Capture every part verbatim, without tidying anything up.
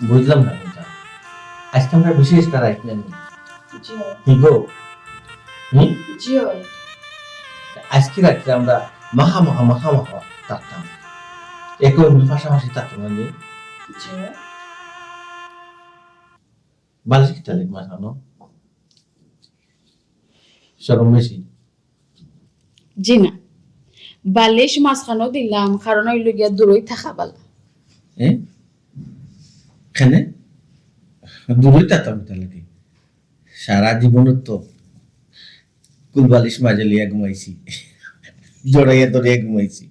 বুঝলাম না কোনটা। আজকে আমরা বিশেষ একটা রাইত নানি? জি অয়। কি গো? হুম? জি অয়। আজকে রাত্রে আমরা মাখা মাখা, মাখা মাখা থাকতাম। একে অন্যের পাশাপাশি থাকতাম না নি? জি অয়। বালিশ কিতা লাগি মাঝখানো? শরম বেশি? জি না, বালিশ মাঝখানো দিলাম, কারণ অইলো গিয়া দূরই থাকা ভালা। এ? কেনে? দূরই থাকতাম তাইলে কি? সারা জীবনে তো কুল বালিশ মাঝে লইয়া ঘুমাইছি, জড়াইয়া ধরিয়া ঘুমাইছি।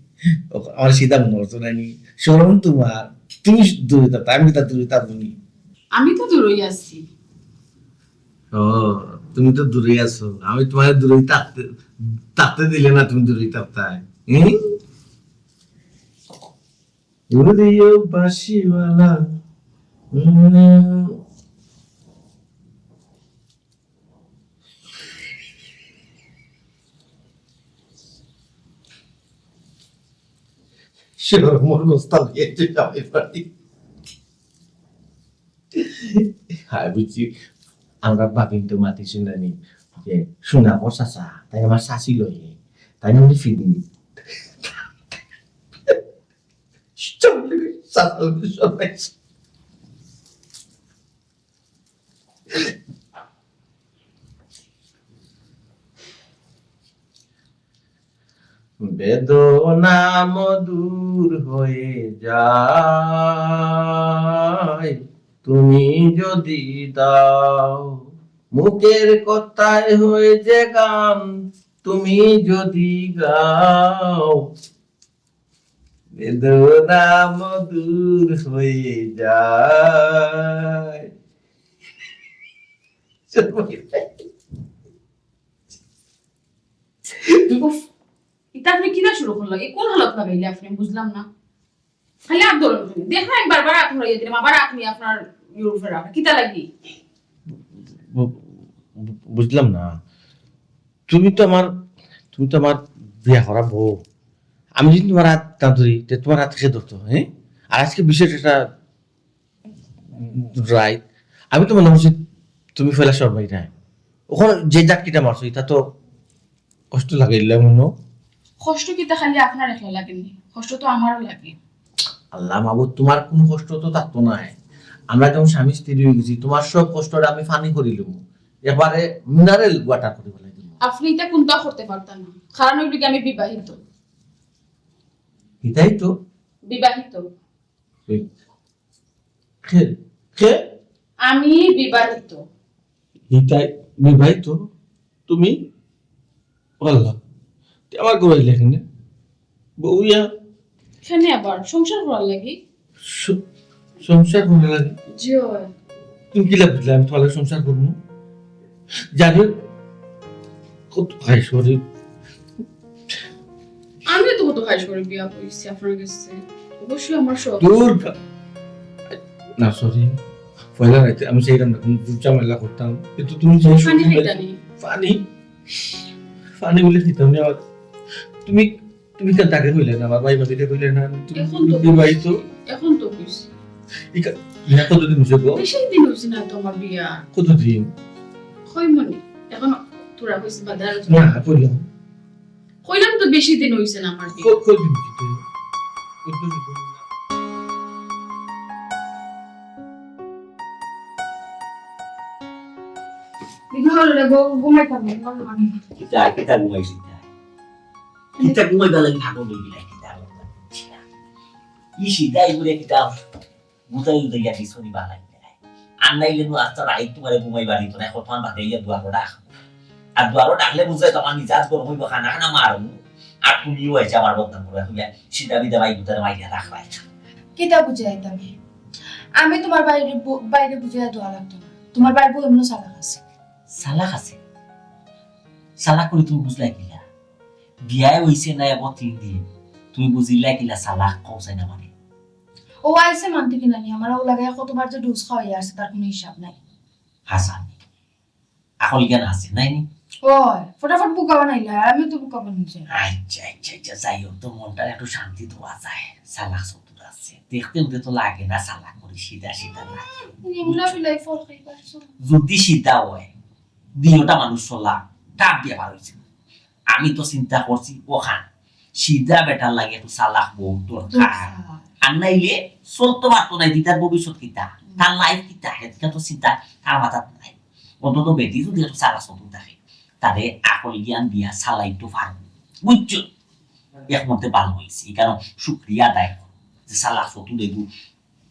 ও, আমার সিধা মনে করছো না নি? শরম তোমার, তুমি দূরে থাকতা, আমি কিতা দূরে থাকবো নি? আমি তো দূরই আছি। ও, তুমি তো দূরেই আছো, আমি তোমার দূরেই থাকতে, থাকতে দিলে না, তুমি দূরেই থাকতায়। হুম? উড়িও বাঁশিওয়ালা। হুম। শরমর অবস্থা হয়ে যাবে বাড়ি। হ্যাঁ, বুঝছি। আমরা বাবিন তো মাতি শুনানি যে শোনা বর চাচা, তাই আমার শাশি লয়ে, তাই আমি ফিরি। চলে গেছে, চাচা লগে সবাই। বেদনা মধুর হয়ে যায়, তুমি যদি দাও। মুখের কথায় হয় যে গান, তুমি যদি গাও। বেদনা মধুর হয়ে যায়। উফ, ইটা আপনি কিলা শুরু করলা? এ কোন হালত লাগাইলে আপনি? বুঝলাম না। খালি আত ধরুন তুমি। দেখো, আমি বারবার আত ধরাইয়া দিলাম, আবার আত নিয়ে আপনার ইয়ের উপরে রাখা। কিতা লাগি? বু-, বু-, বুঝলাম না। তুমি তো আমার, তুমি তো আমার বিয়া করা বউ। আমি যদি তোমার আত না ধরি, তে তোমার আত কে ধরতো, হ্যাঁ? আর আজকে বিশেষ একটা রাইত, আমি তো মনে করছি তুমি পয়লা শরমাইরায়। ওখানে যে জাকিটা মারছো, ইটা তো কষ্ট লাগাইলাম মনো। কষ্ট কিতা খালি আপনার একলা লাগেনি, কষ্ট তো আমারও লাগে। আল্লাহ মাবুদ, তোমার কোনো কষ্ট তো থাকতো নায়। আমরা যখন স্বামী স্ত্রী হয়ে গেছি, তোমার সব কষ্টটা আমি পানি করি লইব, একবারে মিনারেল ওয়াটার করি ফেলাই দিব। আপনি ইটা কোনটা করতে পারতেন না, কারণ অইলো কি আমি বিবাহিত। বিবাহিত? কে? কে? কে? আমি বিবাহিত। হিতাই বিবাহিত? তুমি? আল্লাহ, তুই আমার ঘরে আইলে কেনে? বউয়া। কেনে আবার? সংসার করার লাগি। স-, সংসার করার লাগি? জি অয়। তুমি কিলা বুঝলে আমি তোমার লগে সংসার করবো? জানো কত খাইশ করি। আমি তো কত খাইশ করি বিয়া করছি আপনার কাছে। অবশ্যই আমার শখ। দূর কা-, না, সরি। পয়লা রাইতে আমি চাইলাম না, কোনো ঝামেলা করতাম। কিন্তু তুমি যে পানি খাইতানি? পানি, পানি বলে খেতাম না। আবার তুমি তুমি কেন তাকে কইলে না? আমার ভাই ভাবিরে কইলে না? তুমি এখন তো বিবাহিত। এখন তো কইছি। ইকা-, বিয়া কতদিন হইছে গো? বেশি দিন হইছে না তো আমার বিয়া। কতদিন? কই মনে? এখন তোরা কইছে বাজার। না, কইলাম। কইলাম তো বেশি দিন হইছে না আমার বিয়া। ক-, কতদিন হইছে তো? কতদিন হইছে? দিদি হলো রে গো, ঘুমাইতাম না, ঘুমাইতাম না। কিতা, কিতা ঘুমাইছি না? কিতা ঘুমাইবার লাগি ভাগো লই গেলা, কিতা ঘুমাইছি না? ই সিধা ইগুরে কিতা বুঝাই বুঝাইয়া দিছো নি বালাই নাই। আর নাইলে নু আস্তা রাইত তোমারে ঘুমাইবার দিত না, এখন তোমার বাদে ইয়া দুয়ারো ডাক। আর দুয়ারো ডাকলে বুঝাই তোমার মিজাজ গরম হইব, খানা খানা মারমু। আর তুমিও আইছো আমার বদনাম করবা, তুমি সিধা বিধা ভাই বুঝারে মাইয়া রাখবাই। কিতা বুঝাইতাম হে? আমি তোমার বাইরে বু-, বাইরে বুঝাইয়া দেওয়া লাগতো না। তোমার বাইরে বউ এমনও চালাক আছে। চালাক আছে? চালাক করে তুমি বুঝলাই কিলা? বিয়ায় হইছে না এব তিন দিন, তুমি বুঝিলাই কিলা চালাক কও চাই না মানে? ও আইছে মানতে কি নানি, আমার ও লাগে কতবার যে ডোজ খাওয়াই আসছে, তার কোনো হিসাব নাই। হাসানি, আকল জ্ঞান আছে নাই নি? ওই, ফটাফট বুকা বানাইলা, আমি তো বুকা বানাইছি। আচ্ছা, আচ্ছা, আচ্ছা, যাই হোক, তো মনটা একটু শান্তি দেওয়া যায়। চালাক চতুর আছে। দেখতে উঠতে তো লাগে না চালাক করি, সিধা সিধা না। নিমলা বিলাই ফল খাই পারছো। যদি সিধা হয়, দুইটা মানুষ চলা, ডাব দিয়া বার হইছে। আমি তো চিন্তা করছি, ওখান সিধা বেটার লাগে একটু চালাক বউ দরকার। দরকার। আর নাইলে চলতে পারতো না, এদিকার ভবিষ্যৎ কিতা, তার লাইফ কিতা, এদিকে তো চিন্তা তার মাথাত নাই। অন্তত বেটি যদি একটু চালাক চতুর থাকে, তারে আকল জ্ঞান দিয়া চালাইতে পারবো, বুঝছো? এক মতে ভালো হয়েছে, এই কারণ শুক্রিয়া আদায় করো যে চালাক চতুর এগু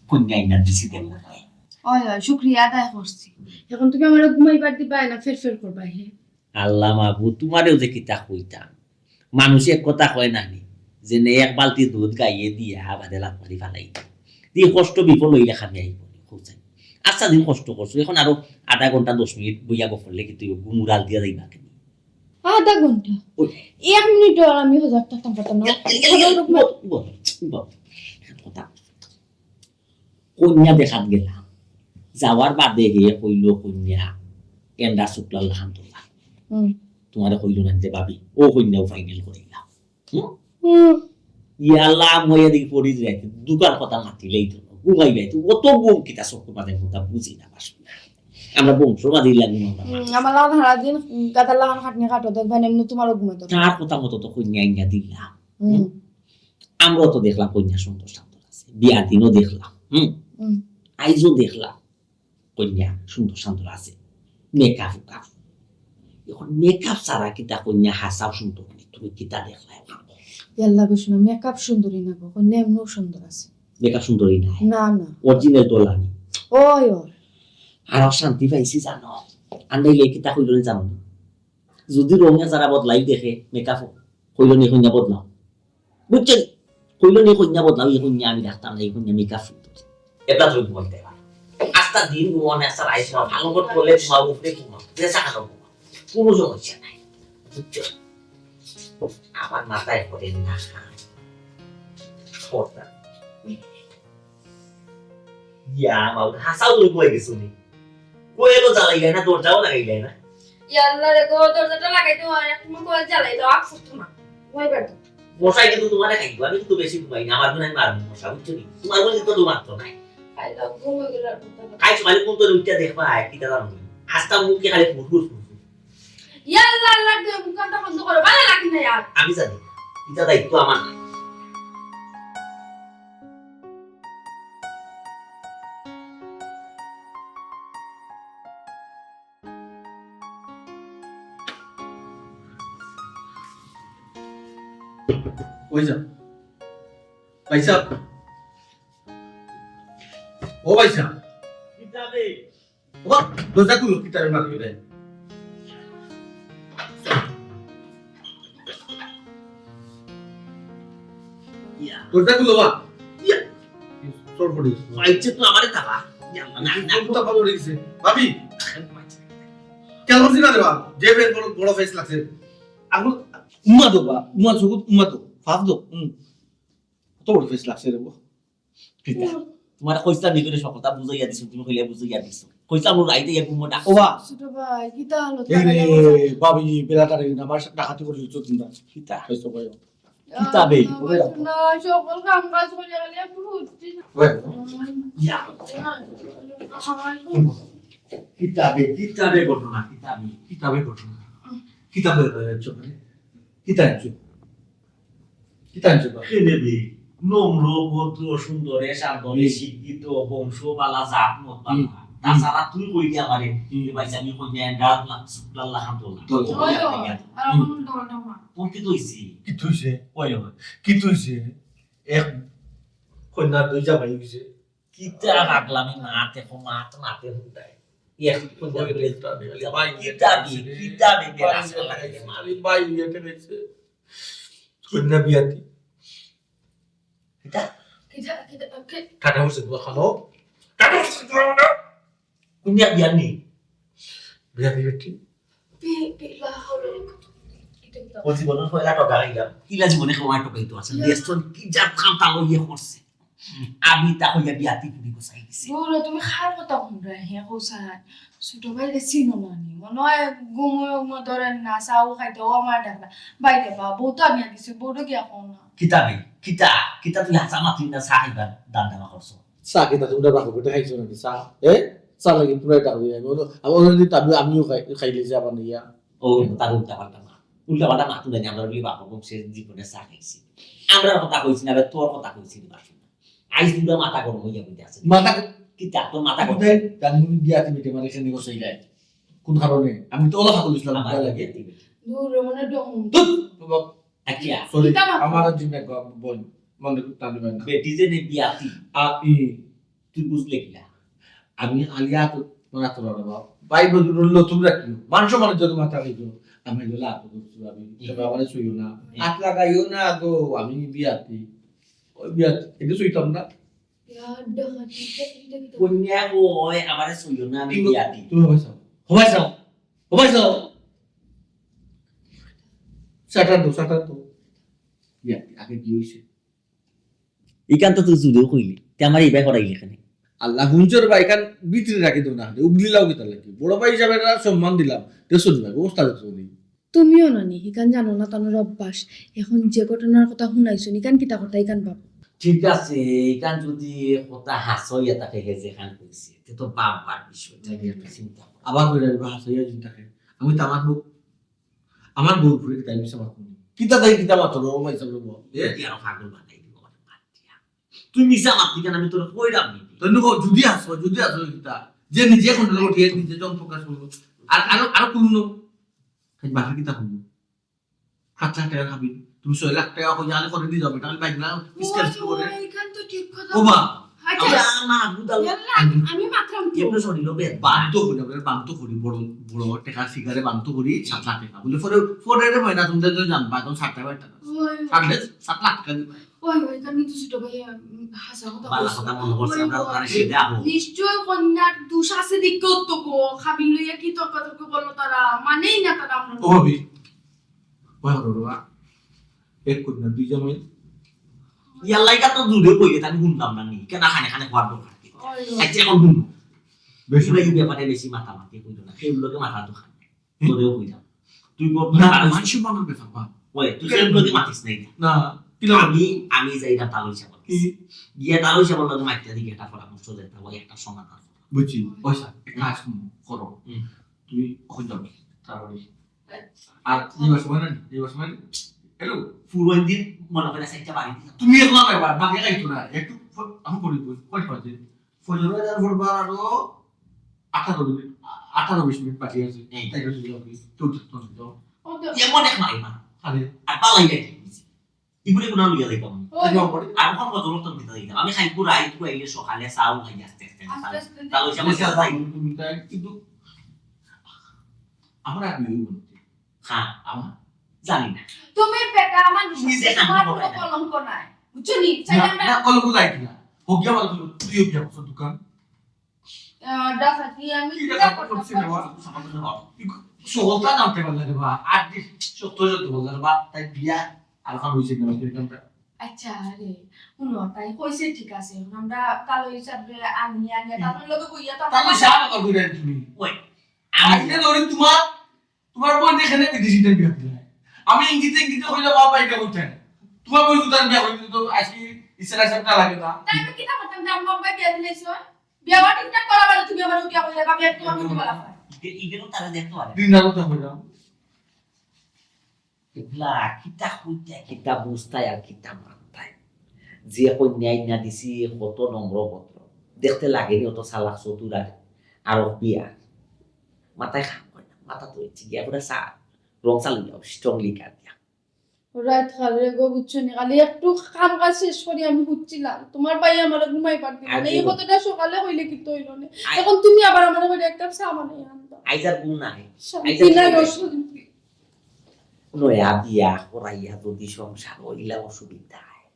কন্যা ইনার দিছি দেবো। হয়, হয়, শুক্রিয়া আদায় করছি। এখন তুমি আমার ঘুমাইবার দিবা না, ফের ফের করবা, হে? আল্লাহ মাবুদ, তোমারেও যে কিতা কইতাম, মানুষে এক কথা কয় না নি, যে নে এক বালতি দুধ গাইয়ে দিয়া বাদে লাত মারি ফালাই। দি কষ্ট বিফল হইলে খামি আইব নি, খোঁজাই। আচ্ছা, দিন কষ্ট করছো, এখন আরো আধা ঘন্টা দশ মিনিট বইয়া গফরলে কি তুই ঘুম উড়াল দিয়া যাইবা কেন? আধা ঘন্টা? ওই। এক মিনিট আর আমি হজাগ থাকতাম পারতাম না। এ, এ, এ, এ, বল, বল, বল, বল। কথা। কন্যা দেখাত গেলাম, যাওয়ার বাদে হে কইল, "কন্যা, এন্ডা শুক্লাল খান তোলা।" হুম। তোমারে কইল না যে, "ভাবি, ও কন্যাও ফাইনাল করিলাম।" হুম? হুম। ইয়াল্লা, মইয়া দেখি পড়ি যাইতে, দুকার কথা মাতিলেই তো, ঘুমাই যাইতে, অত ঘুম কিতা চোখ মাঝে কথা বুঝি না, বাস। আমরা বংশ মাঝে লাগি না, আমরা হুম, মানুষ। আমার লাগান হারা দিন, গাদার লাগান খাটনি খাটো, দেখবেন এমনি তোমারও ঘুমাইতো না। তার কথা মতো তো কন্যা আইনা দিলাম। হুম। হুম? আমরাও তো দেখলাম কন্যা সুন্দর শান্ত আছে, বিয়া দিনও দেখলাম, হুম, হুম। আইজও দেখলাম কন্যা সুন্দর শান্ত আছে, মেকআপ উকআপ। এখন মেকআপ ছাড়া কিতা কন্যা হাসাও সুন্দর নি? তুমি কিতা দেখলা এখন? ইয়াল্লা, বেশ না, মেকআপ সুন্দরী না গো, কন্যা এমনিও সুন্দর আছে। মেকআপ সুন্দরী নাই? না, না। অরিজিনাল তো লানি। ওই, ওই। আর শান্তি পাইছি জানো, আর নাইলে কিতা কইল জানো না? যদি রঙে যারা বদলাই দেখে মেকআপ, কইল নি কন্যা বদলাও। বুঝছেন? কইল নি কন্যা বদলাও, এই কন্যা আমি রাখতাম না, এই কন্যা মেকআপ সুন্দর। এটা তুমি বলতে পারো। আস্তা দিন ঘুমাও না, আস্তা রাইত ঘুমাও, ভালো করে বলে ঘুমাও, উপরে ঘুমাও, যে চা খাও ঘুমাও। কোনো সমস্যা নাই। বুঝছো? আমার মাথায় পড়ে না। পড়তা। ইয়া, মাউদ, হাসাও তুমি কই গেছো নি? কই এলো জ্বালাইলাই না, দরজাও লাগাইলাই না? ইয়াল্লা রে গো, দরজাটা লাগাই দেও, আর একটু কই জ্বালাই দাও, আপ ফুটতো না। ওই বেটা। মশাই কিন্তু তোমারে খাইবো, আমি কিন্তু বেশি ঘুমাই না, আমার মনে হয় মারবো মশা, বুঝছো নি? তোমার মনে তো তোমার তো নাই। খাই দাও, ঘুম হয়ে গেল আর ঘুম তো খাই সকালে ঘুম তো উঠতে দেখবা, আর কিতা জানো নি? আস্তা মুখে খালি ফুসফুস ফুসফুস। ইয়াল্লা, আল্লাহ, দে, মুখটা বন্ধ করো, ভালো লাগে না আর। আমি জানি, এটা দায়িত্ব আমার না। ওই যা। ভাই সাহেব। ও ভাই সাহেব। কি যাবে? ওবা, দরজা খুলো, কিতারে মারি রে। ইয়া। দরজা খুলো, বা। ইয়া। চোর পড়ি। মাইছে তো আমারে তাবা। ইয়া, না, না, না। কোথা পাবো রেখেছে? ভাবি। কেন করছি না রে বা? যে বেশ বড়, বড় ফেস লাগছে। এখন উমা দো বা, উমা চকুত উমা দো। ফাঁস দো। হুম। কত বড় ফেস লাগছে রে বা? কিতা? তোমারে কইছিলাম নি করে সকলটা বুঝাইয়া দিছো, তুমি কইলে বুঝাইয়া দিছো। কইছিলাম ও রাইতে ইয়া ঘুমো ডাকো। ওবা। ছোট ভাই, কিতা হলো? এ রে, ভাবি, বেলাটা রে, আমার সাথে ডাকাতি করে দিছো তোমরা। কিতা? কইছো ভাই। কিতা বে? না, সকল কাম কাজ করে গেলে একটু হুচ্ছি না। ওই। ইয়া। কিতা বে, কিতা বে ঘটনা, কিতা বে, কিতা বে ঘটনা? কিতা বে, কিতা আনছো? কিতা আনছো বা? কে নেবে? নম্র, ভদ্র, সুন্দর, এ সাদরে, হুম। শিক্ষিত, বংশ, বালা, জাত, মত, বালা। হুম। তাছাড়া তুই কইলি আমারে, হুম। যে ভাই, আমি কইলে এন্ডা লাখ, শুক্লাল লাখান তো না। তো, তো, ওই তো, তো। আর এখন দলটা মা। তোর কি তো হইছে? কি তো হইছে? ওই, ওই। কি তো হইছে? এক কন্যা দুই জামাই হইছে। কিতা পাগলামি মাত, এখন মাত, মাতে হুদায়। এক কন্যা দুই জামাই। ভাই, কিতা বি, কিতা বি, ভাই, বেড়া সালা লাগে মাত। ভাই, এটা হইছে। কন্যা বিয়াতি। কিতা? কিতা, কিতা, কে? টাটা হচ্ছে তোমার খালো। টাটা হচ্ছে তোমার খালো। কন্যা বিয়ার নেই। বিয়াতি বেটি। বি-, বি-, লা হাওলা ওয়ালা কুওয়াতা ইল্লা বিল্লাহ। ও জীবনের পয়লা টকা খাইলাম। কিলা জীবনে কেউ আর টকাইতো আছে? ইয়া। দেশ তো কি জাত খাম তালো ইয়ে করছে। আমি তা কইয়া বিয়াতি পুরি গোছাই দিছি। দূর, তুমি কার কথা হুনরায়? হে কৌসার, ছোট ভাইরে চিনো না নি? মনে হয় ঘুমো ঘুমো ধরের না, চাও খাইতে ও আমার ডাকলা। বাইরে বা, বউ তো আনিয়া দিছি, বউরে গিয়া কও না। কিতা বে? কিতা? কিতা তুই হাছা মাতলি না চা খাইবার দান দানা করছো? চা কিতা তুমরা বাপর বেটা খাইছো নাকি চা? এ? চা লাগি পুরাই ডাক দিয়া আমি। ওনো, আমি ওনো দিন আমি, আমিও খাই, খাইলে যে আবার নিয়া। ও, তার উল্টা পাল্টা মা। উল্টা পাল্টা মা তুলে আমরা বলি বাপর বংশে জীবনে চা খাইছি। আমরা কথা কইছি না, তোর কথা কইছি না, বাসু। আইজ পুরা মাথা গরম হইয়া বইতে আছে। মাথা কিতা তোর মাথা গরম? কোথায় জানি উনি বিয়াতি বেটে মারে এখানে বসে যায়। কোন কারণে? আমি তো ওলা খাবো ইসলাম আমার বিয়া লাগে। বিয়াতি বেটে। দূর, মানে ডম। ধুর, বাবা। আচ্ছা। Sorry, কিতা মাথা? আমার আর জিম্মা গ-, বোন, মনে করতে পারবে না। বেটি যে নে বিয়াতি। আ, ই। তুই বুঝলে কিনা? আমি আলিয়া তো, ওরা তো ওরা বাবা। ভাই বন্ধু রইল, তোমরা কি? মানুষ মানুষ যত মাথা খাইছো। আমি বলে, "আপু, করছো আমি। হুম। তবে আমারে ছুঁইও না। হুম। হাত লাগাইও না গো, আমি বিয়াতি।" ওই বিয়াতি, এটা ছুঁইতাম না। ইয়ার ডাকাতি, এটা, এটা কি তো? কন্যা গো, ওই আমারে ছুঁইও না, আমি কিন্তু বিয়াতি। তুমি হবাই চাও, হবাই চাও, হবাই চাও। শাটার দো, শাটার দো। বিয়াতি, আগে কি হইছে? ইখান তো তুই জুড়েও কইলি, তে আমার এই ভাই হরাইলি এখানে। আল্লাহ হুঞ্চর ভাই, ইখান ভিতরে রাখি দেও না, উগলি লাও কিতা লাগি? বড় ভাই হিসাবে একটা সম্মান দিলাম, তে শুনবে, অবস্থা দেখছো নি? তুমিও না নি, ইখান জানো না তানোর অভ্যাস। এখন যে ঘটনার কথা হুনাইছো, ইখান কিতা কথা, ইখান বাপ। ঠিক আছে, ইখান যদি কথা হাসইয়া থাকে, হে যেখান কইছে, তে তো বাপ বাপ বিষয়, তাই নিয়ে একটা চিন্তা করো। আবার কইরা দিবা হাসইয়া যদি থাকে, আমি তো আমার বউ, আমার বউর উপরে তাই মিছা মাত করি। কিতা তাই কিতা মাত করো, ও মাই সামনে বউ। এ? এ কি আরো পাগল বানাই দিব, আমার বাদ দিয়া। তুই মিছা মাত দিকে আমি তোর কইরাম নি। তাই নুকো, যদি আসো, যদি আসো কিতা, যে নিজে কোন লোক উঠিয়ে নিজে জন প্রকাশ করবো। আর আরো, আরো কোন লোক? বাকি কিতা করবো? সাত লাখ টাকা খাবি, তুমি ছয় লাখ টাকা কই জানে করে দিয়ে যাবে, তাহলে বাইক না, স্ক্যাচ করে। ওই, ওই, এখান তো ঠিক কথা। ও বা, আচ্ছা। আমরা না, বুঝাল। ইয়াল্লা, আমি মাতরাম তো। এমনি শরীর হবে, বাধ্য করি, আমরা বাধ্য করি, বড়, বড় টাকা ফিগারে বাধ্য করি, সাত লাখ টাকা। বলে, পরে, পরে রে ভাই না, তুমি তো জানবা, এখন সাত লাখ টাকা। ওই। সাত লাখ, সাত লাখ টাকা দিবা। ওই, ওই, এখান কিন্তু ছোট ভাই, উম, হাসা কথা বালা কইছে। কথা মনে করছে, ওই, আমরা ওই। ওখানে সেটা আহো। নিশ্চয় কন্যার দোষ আছে, দিকে তো গো, খাবিল লইয়া কি তর্কাতর্কি করলো তারা, মানেই না তারা আমরা। ও ভাবি, ভয় করো বাবা। এক কন্যা, দুই জামাই। ইয়াল্লাই কা তো দূরে কইলে, আমি শুনতাম না নি। কেন খানে খানে হওয়ার দরকার কি? ওই, ওই। আচ্ছা, এখন শুনো। বেশি তোমরা এই ব্যাপারে বেশি মাতামাতি কইও না। কেউ লোকে মাথা তো খান। হুম? তোরেও কইলাম। তুই বল, না, তুই না, পারস। মানুষ বানার ব্যাপার, বা। ওই, তুই কেউ লোকে মাতিস নাই। না, কি লাগে? আমি, আমি যাই না তালই সাহেব। কি? গিয়া তালই সাহেব লগে মাতিয়া দিকে একটা পরামর্শ দে, ওই একটা সমাধান। বুঝছি। ওই স্যার, এক কাজ করো। হুম। তুমি ওখানে যাও। তারপরে আর নিবার সময় না, নিবার সময়। হ্যালো, পুরো দিন মনে করে সাইডটা বাড়ি দিলাম। তুমি একলা যাইবা, বাকি যাইতো না। একটু ফ-, আমি করি, কই, কই, কই, কই। ফজর আজান পড়বার আরো আঠারো মিনিট, আঠারো বিশ মিনিট বাকি আছে। এই। তাই করে যাও, please। কেউ থাকতো না, যাও। ও তো এমন এক মারি মা। আরে। আর পালাই যাই। ইগুলি কোনা লইয়া যাইতাম আমি। ওই। আর ওখান কত লোক তো দিতে দিতাম। আমি খাই পুরা আই, পুরা আইলে সকালে চাও খাই আস্তে আস্তে। আস্তে আস্তে। তাহলে ওই সময় তুমি তাই কিন্তু আমার আর বিয়ে হইব না। হ্যাঁ, আমার জানি না। তুমি বেটা মানুষ, তুমি যে কাম তোমার করো কোনো না। কলঙ্ক নাই। বুঝছো নি? চাই না, আমরা না, কলঙ্ক যাই কিনা? হোক গিয়া ভালো, তুইও গিয়া বসো দোকান। আহ, ডাকাতি আমি কি কিতা ডাকাতি করতাম? করছি রে বা? সকালটা নামতে পারলে রে বা? আর কি শক্ত শক্ত বললে রে বা? তাই বিয়া আর কাম হইছে না, তুই কামটা। আচ্ছা, আরে, হুনো, তাই কইছে ঠিক আছে। এখন আমরা কালো হিসাবে আনি, আনি, হুম। তারপর লোকে বইয়া তো তাহলে আমরা সাপ আবার ঘুরে আনি তুমি। ওই, আমি আজকে ধরি তোমার তোমার বোন এখানে বিদেশি টাইপ বিয়া দিলে। আমি ইঙ্গিতে ইঙ্গিতে কইলে বাবা এটা করতে। তোমার বোন কোথায় বিয়া করতে তো আজকে ইসরা সাহেব না লাগে না। তাই আমি কিতা করতাম? জান বাবা বিয়া দিলে সো। বিয়া বাড়ি কিতা করা বলে তুমি আমার উঠিয়া কইলে বাবা একটু আমি বলা হয়। ইগে, ইগে তো তারা দেখতে পারে। দিন রাত কথা কইলাম। এগুলা কিতা কইতা, কিতা বুঝতায় আর কিতা মানতায়। যে কন্যা ইন্না দিছি, কত নম্র ভদ্র। দেখতে লাগেনি অত চালাক চতুর আর আরব বিয়া। মাথায় কাম করে না, মাথা তো হইছে গিয়া পুরা চা, রং চা লইয়া, strong liquor দিয়া। রাইত কাল রে গো, বুঝছো নি? খালি একটু কাম কাজ শেষ করি আমি হুচ্ছিলাম। তোমার ভাই আমার ঘুমাই পারবি না। আগে এই গো। কথাটা সকালে কইলে কিন্তু হইল না। আই- এখন তুমি আবার আমার ঘরে একটা চা বানাই আনবা। আইজ আর ঘুম নাই। শান্তি আইজ আর নাই, ঘুম নাই। অশান্তি। নয়া বিয়া করাইয়া যদি সংসার হইলে অসুবিধা হয়।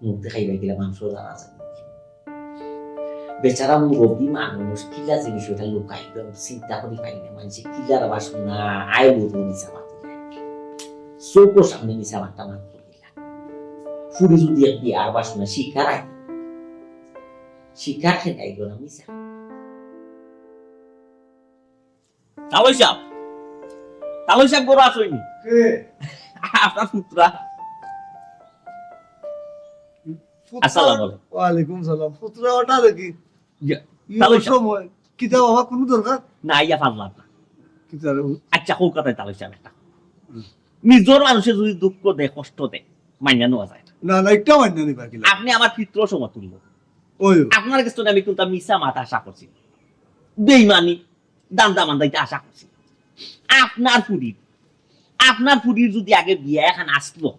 মুখ দেখাইবা গেলে মানুষ জানা যায়। বেচারা মুরব্বী মানুষ, কিলা জিনিস ওটা লুকাইবে, চিন্তা করি পাই না। মানুষে কিলার বাসনা, আয় বুঝবো মিছা মাতি নাই। চোখের সামনে মিছা মাতটা মাত্র কিলা। ফুরি যদি এক বিয়ার বাসনা শিকার হয়, শিকার খেতাই গো না মিছা। তালই সাহেব, তালই সাহেব ঘরো আছইন নি? কে? আপনার পুত্রা। পুত্রা? আসসালামু আলাইকুম। ওয়ালাইকুম সালাম। পুত্রা ওটা দেখি। জি, ই তালই সাহেব। সময়। কিতা বাবা, কোনো দরকার? না, আইয়া পারলাম না। কিতা রে? আচ্ছা, কউক্কা তাইন তালই সাহেব একটা। হুম। নিজর মানুষে যদি দুঃখ দেয়, কষ্ট দেয়, মাইনা নেওয়া যায় না। না, না, একটা মাইনা নিবা কিলা? আপনে আমার পিতৃ সমতুল্য। ওই। আপনার গেছ থনে আমি কুনতা মিছা মাত আশা করছি, বেইমানি, ধান্দা মান্দা ইতা আশা করছি। আপনার ফুড়ি, আপনার ফুড়ির যদি আগে বিয়া এখান আসলো,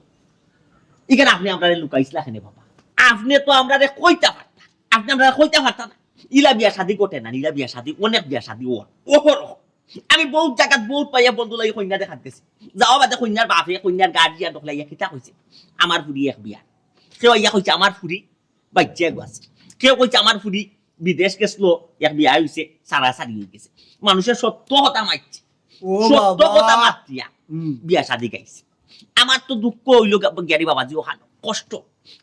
ইখান আপনে আমরারে লুকাইছলা কেনে বাবা? আপনে তো আমরারে কইতা পারতা, আপনে আমরারে কইতা পারতা না। ইলা বিয়া শাদি ঘটে না, ইলা বিয়া শাদি, অনেক বিয়া শাদি অর, অহরহ। আমি বউত জাগাত বউত পাইয়া বন্ধু লাগি কইন্যা দেখাত গেছি। যাওয়া বাদে কইন্যার বাপে, কইন্যার গার্জিয়ান দখলাইয়া কিতা কইছে, "আমার ফুড়ি এক বিয়া।" কেউ আইয়া কইছে, "আমার ফুড়ি বাইচ্চা এগু আছে।" কেউ কইছে, "আমার ফুড়ি বিদেশ গেছলো, এক বিয়া অইছে, সারাসারি অই গেছে।" মানুষে সত্য কথা মাতছে, ও সত্য বাবা। কথা মাতিয়া হুম। বিয়া শাদি গাইছে। আমার তো দুঃখ অইলো গা-, গিয়ারি বাবাজি, অখান কষ্ট।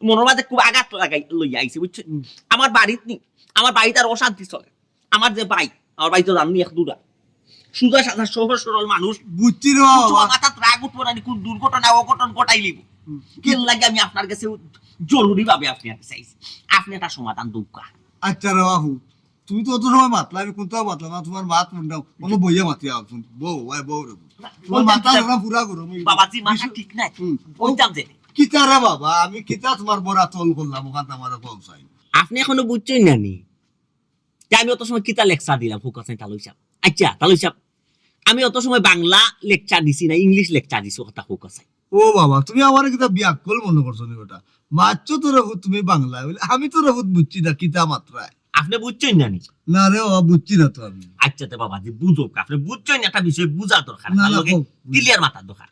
মনর মাঝে খুব আঘাত লাগাই লইয়া আইছে, বুঝছো? হুম। আমার বাড়িত নি, আমার বাড়িত আর অশান্তি চলে। আমার যে ভাই, আমার ভাই তো জাননি এক দুরা। সুজা সাদা সহজ সরল মানুষ। বুঝছি রে বাবা। মাথাত রাগ উঠবো না, কোন দুর্ঘটনা অঘটন ঘটাই লিব। হুম। কেন লাগে আমি আপনার গেছে জরুরি ভাবে আপনি আর চাইছি। আপনি একটা সমাধান দৌকা। আচ্ছা রে বাবু, তুমি তো অত সময় মাতলা, আমি কোনটাও মাতলাম না, তোমার মাত মনটা কোনো বইয়া মাতিয়া আলফুন। বউ, ভাই বউ রে বউ। তোমার মাথা ওরা পুরা গরম। বাবাজি, মাথা ঠিক নাই। হুম। ওইটাম যে। কিতা রে বাবা, আমি কিতা তোমার বড় তল করলাম, ওখান আমার কম চাই। আপনি এখনো বুঝছেন না নি? যে আমি অত সময় কিতা লেকচার দিলাম, কউক্কা চাইন তালই সাহেব। আচ্ছা, তালই সাহেব, আমি অত সময় বাংলা লেকচার দিছি না, ইংলিশ লেকচার দিছি, কথা কউক্কা চাইন। ও বাবা, তুমি আমারে কিতা বিয়াক্কল মনে করছো নি বেটা? মাতছো তো রে পুত তুমি বাংলা, বলে, আমি তো রে পুত বুঝছি না, কিতা মাতরায়। আপনি বুঝছেন না নি? না রে বাবা, বুঝছি না তো আমি। আচ্ছা, তে বাবাজি, বুঝুক, আপনি বুঝছেন, একটা বিষয় বুঝা দরকার, না, না, খুব। ক্লিয়ার মাতার দরকার।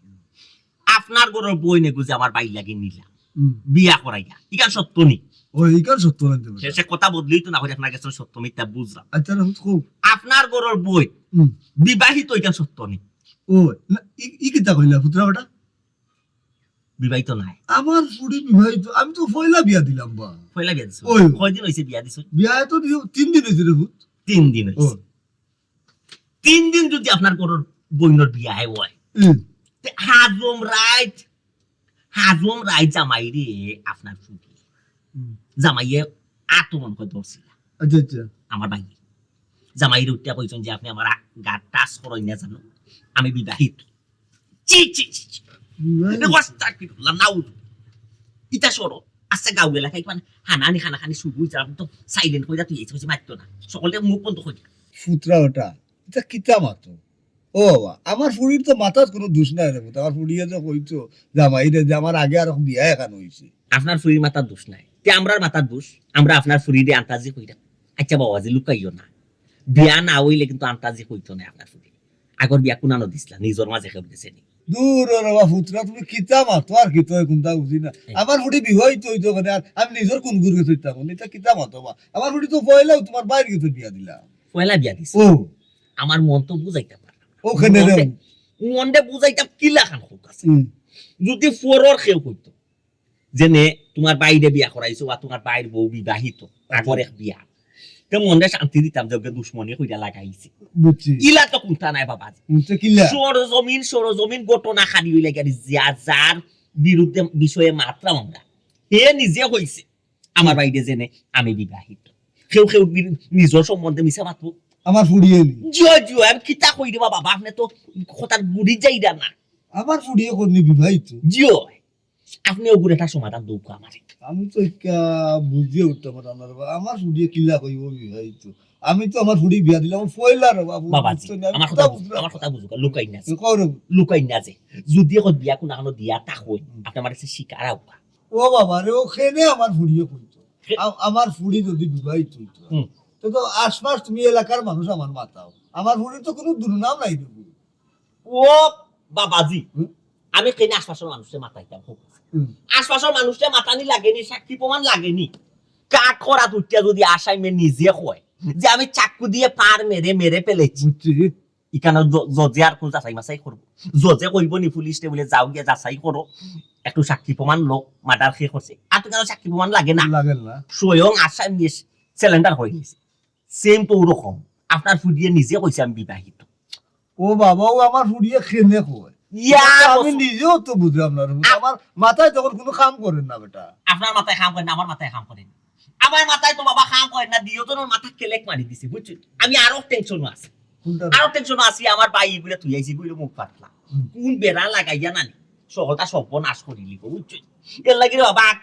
আপনার ঘরর বইন এগু যে আমার ভাইর লাগি নিলা, হুম। বিয়া করাইয়া, ইখান সত্য নি? ও, ইখান সত্য নায় তো বেটা। সে কথা বদলেই তো না করে আপনার কাছে সত্য মিথ্যা বুঝলাম। আচ্ছা, না, খুব। আপনার ঘরর বইন হুম। বিবাহিত, ইখান সত্য নি? ও, না, ই, ই কিতা কইলা, পুত্রা বেটা? বিবাহিত নাই। আমার ফুড়ি বিবাহিত, আমি তো পয়লা বিয়া দিলাম বা। পয়লা বিয়া দিছো? ওই। কয়দিন হইছে বিয়া দিছো? বিয়া তো দিও, তিন দিন হইছে রে পুত। তিন দিন হইছে। ও। তিন দিন যদি আপনার ঘরর বইনর বিয়া হয়, হুম। তে হাজম রাইত, হাজম রাইত জামাইরে আপনার ফুড়ি। হুম। জামাইয়ে আক্রমণ করে ধরছিল। আচ্ছা, আচ্ছা। আমার ভাই। জামাইরে উঠিয়া কইছইন যে, "আপনি আমার আ-, গাত টাচ করইন না জানো। আমি বিবাহিত।" ছি, ছি, ছি, ছি। বিবাহিত? এটা আস্তাগফিরুল্লাহ, নাউজ। ইটা সরো। আচ্ছা, গাঁও এলাকায় মানে হানাহানি, কানাকানি শুরু হইছে, আপনি তো silent কইরা তুই এই মারতো না। সকলে মুখ বন্ধ কইরা। ফুতরা ওটা। ইটা কিতা মাতো? ও বাবা, আমার ফুড়ির তো মাথাত কোনো দোষ নাই রে পুত। আমার ফুড়িয়ে যে কইতো, জামাইরে যে আমার আগে আরক বিয়া এখান হইছে। আপনার ফুড়ির মাথাত দোষ নাই। তে আমরার মাথাত দোষ। আমরা আপনার ফুড়িরে আন্তাজি কইরা। আচ্ছা বাবাজি, লুকাইও না। বিয়া না হইলে কিন্তু আন্তাজি কইতো না আপনার ফুড়ি। আগর বিয়া কুনানো দিছলা, নিজর মাঝে কেউ গেছে নি। দূর রে বাবা, ফুতরা, তুমি কিতা মাতো আর কিতা, কোনটা বুঝি না। হ্যাঁ। আমার ফুড়ি বিবাহিত হইতো কেনে, আর আমি নিজর কোন গুরু গেছে ইতা কোন, ইটা কিতা মাতো বা? আমার ফুড়ি তো পয়লাও তোমার বাইরে গেছে বিয়া দিলা। পয়লা বিয়া দিছে। ও। আমার মন তো বুঝাইতাম পারলাম না। ওখানে রে। মনটা, মনটা বুঝাইতাম কিলা খান হোক আছে। হুম। যদি ফরর কেউ কইতো, যেনে তোমার বাইরে বিয়া করাইছো বা তোমার বাইর বউ বিবাহিত, আচ্ছা। আগর এক বিয়া। তে মনটা শান্তি দিতাম যে ওকে দুশমনি কইরা লাগাইছে। বুঝছি। ইলা তো কুন্তা নাই বাবা। বুঝছে কিলা? সরজমিন, সরজমিন ঘটনা খালি হইলে গেলি যা যার বিরুদ্ধে বিষয়ে মাতরাম আমরা। হে নিজে কইছে, আমার বাইরে যেনে আমি বিবাহিত। কেউ কেউ বি-, নিজর সম্বন্ধে মিছা মাতবো। আমার ফুড়িয়ে নি। জিও, জিও, আমি কিতা কই রে বাবা, আপনি তো কথার গুড়ি যাইরা না। আমার ফুড়িয়ে কোন বিবাহিত? জিও। আপনি ওগুলো একটা সমাধান দৌকা আমারে। আমি তো একটা বুঝিয়ে উঠতে পারলাম না রে বাবা। আমার ফুড়িয়ে কিলা কইব বিবাহিত? আমি তো আমার ফুড়ি বিয়া দিলাম পয়লা রে বাবু, বাবাজি, বুঝছো না? আমি আমার কথা কথা বুঝ-, বুঝলাম। আমার কথা বুঝুক, লুকাই না যে। কও রে। লুকাই না যে। যদি এখন বিয়া কোনো এখনো দিয়া তা কই, হুম। আপনি আমার কাছে শিকার আউকা। ও বাবা রে, ও খেনে আমার ফুড়িয়ে কইতো। খে- আ-, আমার ফুড়ি যদি বিবাহিত হইতো, হুম। তো, তো আশপাশ তুমি এলাকার মানুষ আমার মাতাও। আমার ফুড়ির তো কোনো দুর্নাম নাই রে বাবু। ও বাবাজি, হুম? আমি কেনে আশপাশর মানুষে মাতাইতাম, হোক। হুম। আশপাশর মানুষে মাতানি লাগেনি, সাক্ষী প্রমাণ লাগেনি। কাঠ করা দুইটা যদি আসামে নিজে কয় যে আমি চাকু দিয়ে পার মেরে মেরে ফেলেছি, বুঝছি। ইখানো জ-, জজে আর কোন যাচাই মাচাই করবো? জজে কইব নি পুলিশরে বুলে, "যাও গিয়া যাচাই করো, একটু সাক্ষী প্রমাণ লো, মার্ডার কে করছে।" আর তো কেন সাক্ষী প্রমাণ লাগে না? লাগে না। স্বয়ং আসামি এসে সিলিন্ডার অই গেছে। সেম তো ওরকম। আপনার ফুড়িয়ে নিজে কইছে আমি বিবাহিত। ও বাবা, ও আমার ফুড়িয়ে কেনে কয়? ইয়া, আমি বস- নিজেও তো বুঝলাম না রে। আ- আমার মাথায় তখন কোনো কাম করে না বেটা। আপনার মাথায় কাম করে না, আমার মাথায় কাম করে না। আমার মাথায় তো বাবা কাম করে না, দুইজনর মাথা কেলেক মারি দিছে, বুঝছো? আমি আরো টেনশনও আছি। কোনটা? আরো টেনশনও আছি, আমার ভাই ইগুলা তুই আইছি, ইগুলা মুখ ফাটলা। হুম। কোন বেড়া লাগাইয়া নানি, সহতা সর্বনাশ করিলি গো, বুঝছো? এর লাগি রে বাবা,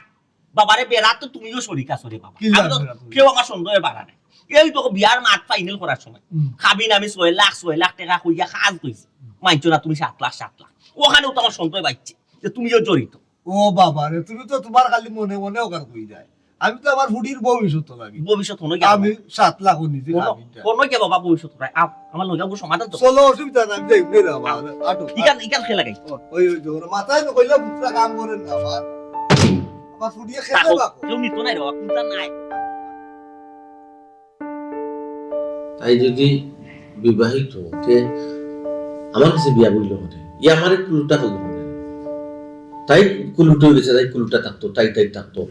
বাবারে বেড়া তো তুমিও শরিক আছো রে বাবা। কি আমি তো বেড়া তুমি? কেউ আমার সন্দেহে বাড়া নাই। এই তো বিয়ার মাত ফাইনাল করার সময় হুম। খাবিন আমি ছয় লাখ, ছয় লাখ টেকা কইয়া কাজ কইছি। মানছো না তুমি সাত লাখ, সাত লাখ। ওখানেও তো আমার সন্দেহ বাইছে যে তুমিও জড়িত। ও বাবা রে, তুমি তো তোমার খালি মনে মনে ওখান কই যায়। আমি তো আমার ফুড়ির ভবিষ্যৎ লাগি। ভবিষ্যৎ হনো কি আমি বাবা? সাত লাখ নিজে কোনো, খাবিনটা। কোনো কি বাবা ভবিষ্যৎ নাই? আম-, আমার লগে ওগুলো সমাধান তো। চলো, অসুবিধা নাই, আমি যাই, বের হবো। আম-, আটো, ইখান, ইখান খেলা গাই। ও, ওই, ওই যে ওর মাথায় তো কইলা বুঝলা কাম করেন না, আমার। আমার ফুড়িয়ে খেতে থাকো, বাবা। কেউ নিত নাই রে বাবা, কোনটা নাই। তাই যদি বিবাহিত, তে আমার কাছে বিয়া বইল হতে, ই আমারে কুলুটা হইল হতে। তাই কুলুটা হয়ে গেছে, তাই কুলুটা থাকতো, তাই তাই থাকতো।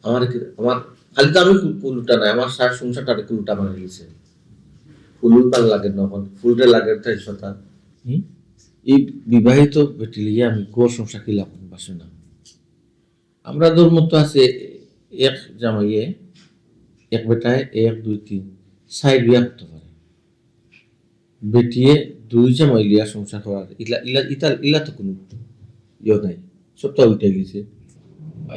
আমার কি, আমার খালি তো আমি কু-, কুলুটা নাই, আমার সারা সংসারটা কুলুটা বানিয়ে গেছে। ফুলুল ভালো লাগে না, এখন ফুলটা লাগে তাই সাথে। হুম? এই বিবাহিত বেটি লিয়ে আমি ঘর সংসার কিলা করবো, বাসে না। আমরা ধর্ম তো আছে এক জামাইয়ে, এক বেটায়, এক, দুই, তিন, চাইর বিয়া করতে পারে। বেটিয়ে দুই জামাই লিয়া সংসার করার, ইলা, ইলা, ইতা, ইলা তো কোনো ইয়ে নাই। সবটা উল্টে গেছে।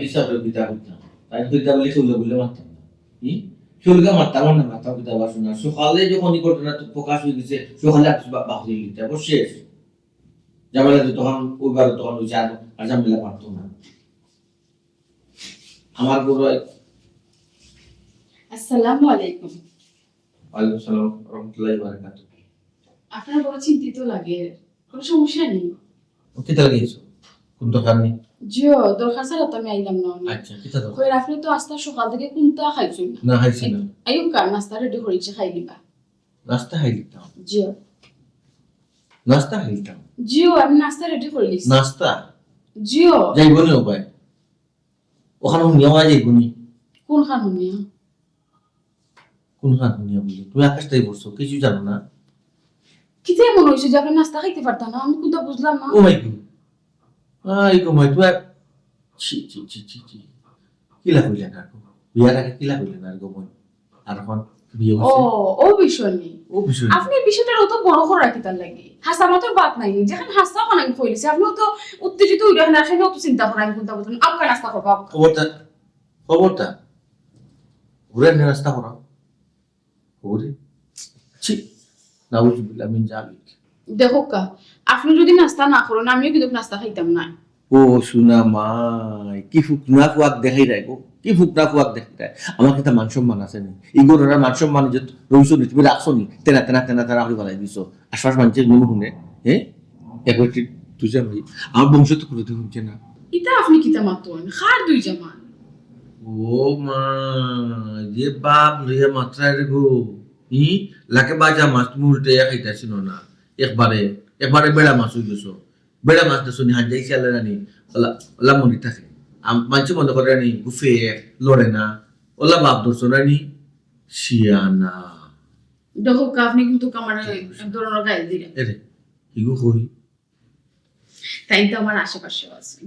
হিসাবে কিতা করতাম? তাই তো ইতা বলে চলে বলে মারতাম না। হুম? চলে মারতাম না, মারতাম কিতা বাসু না। সকালে যখন ই ঘটনা তো প্রকাশ হয়ে গেছে, সকালে আর কিছু বা-, বাকি হয়ে গেছে। তারপর শেষ। ঝামেলা তো তখন ওইবার তখন ওই যে আর, আর ঝামেলা পারতো না। আমার বড় ভাই। আসসালামু আলাইকুম। ওয়ালাইকুম সালাম রহমতুল্লাহি ওয়া বারাকাতুহু। আপনার বড় চিন্তিত লাগে, কোনো সমস্যা নেই? ও কিতা লাগি আইছো? কোন দরকার নেই? জিও, দরকার ছাড়া তো আমি আইলাম না। আচ্ছা, কিতা দরকার? কই, আপনি তো আস্তা সকাল থেকে কোনটা খাইছেন না? না, খাইছি না। আইও কা, নাস্তা রেডি করেছি, খাই দিবা। নাস্তা খাই দিতাম। জিও। নাস্তা খাই দিতাম। জিও, আমি নাস্তা রেডি করে দিছি। নাস্তা? জিও। যাইব নি ও ভাই? ওখানে হুনিয়া ওয়া যাইব নি? কোন খান হুনিয়া? কোন খান হুনিয়া বলি? তুমি আকাশটাই পড়ছো, কিছু জানো না? কিতা মনে হইছে যে আপনি নাস্তা খাইতে পারতা না? আমি কোনটা বুঝলাম না। ও মাই গড। আই গো মাই, তুই আর ছি, ছি, ছি, ছি, ছি। কিলা কইলে না গো? বিয়ার আগে কিলা কইলে না গো মন? আর এখন বিয়ে ও, হইছে? ও বিষয় নেই। ও বিষয় নেই। আপনি এই বিষয়টা অত বড় করা কিতার লাগি? হাসা মাত্র বাত নাই। যেখানে হাসা ওখানে আমি কইলিছি। আপনিও তো উত্তেজিত হইলেন না, সেখানেও তো চিন্তা করা আমি কোনটা বুঝলাম। আপকা নাস্তা করবো, আপকা। খবরদার, খবরদার। ঘুরে এনে নাস্তা করাও। ওরে, ছি, নাউজুবিল্লাহ মিন জালিক। দেখো কা, আপনি যদি নাস্তা না করেন, আমিও কিন্তু নাস্তা খাইতাম না। ও সোনা মাই, কি ফুকনা ফুয়াক দেখাই রায় গো, কি ফুকনা ফুয়াক দেখাই রায়। আমার কিতা মান সম্মান আছে নি? ইগোর ওরা মান সম্মান ইজ্জত রইছো নি, তুমি রাখছো নি? তেনা, তেনা, তেনা, তেনা করে বানাই দিছো। আশপাশ মানষে নুন হুনে, হ্যাঁ? একবার ঠিক তুই যা ভাই, আমার বংশ তো কোনোদিন হুনছে না। ইতা আপনি কিতা মাতইন? কার দুই জামাই? ও মা, যে বাপ লইয়া মাতরায় রে গো। ই, লাকে বাজা মাছ তুমি উল্টে খাইতাছি না। একবারে, একবারে বেড়া মাছ হই গেছো। বেড়া মাছ তো শুনি হাজাই শিয়ালে রানি, ওলা, ওলা মরি থাকে। আম-, মানষে মনে করে রানি, গুফে, লড়ে না। ওলা বাপ ধরছো রানি, শিয়ানা। দেখো, আপনি কিন্তু আমার এক ধরনের গাইল দিলেন। এরে, ইগো কই? তাই তো আমার আশেপাশে আছে।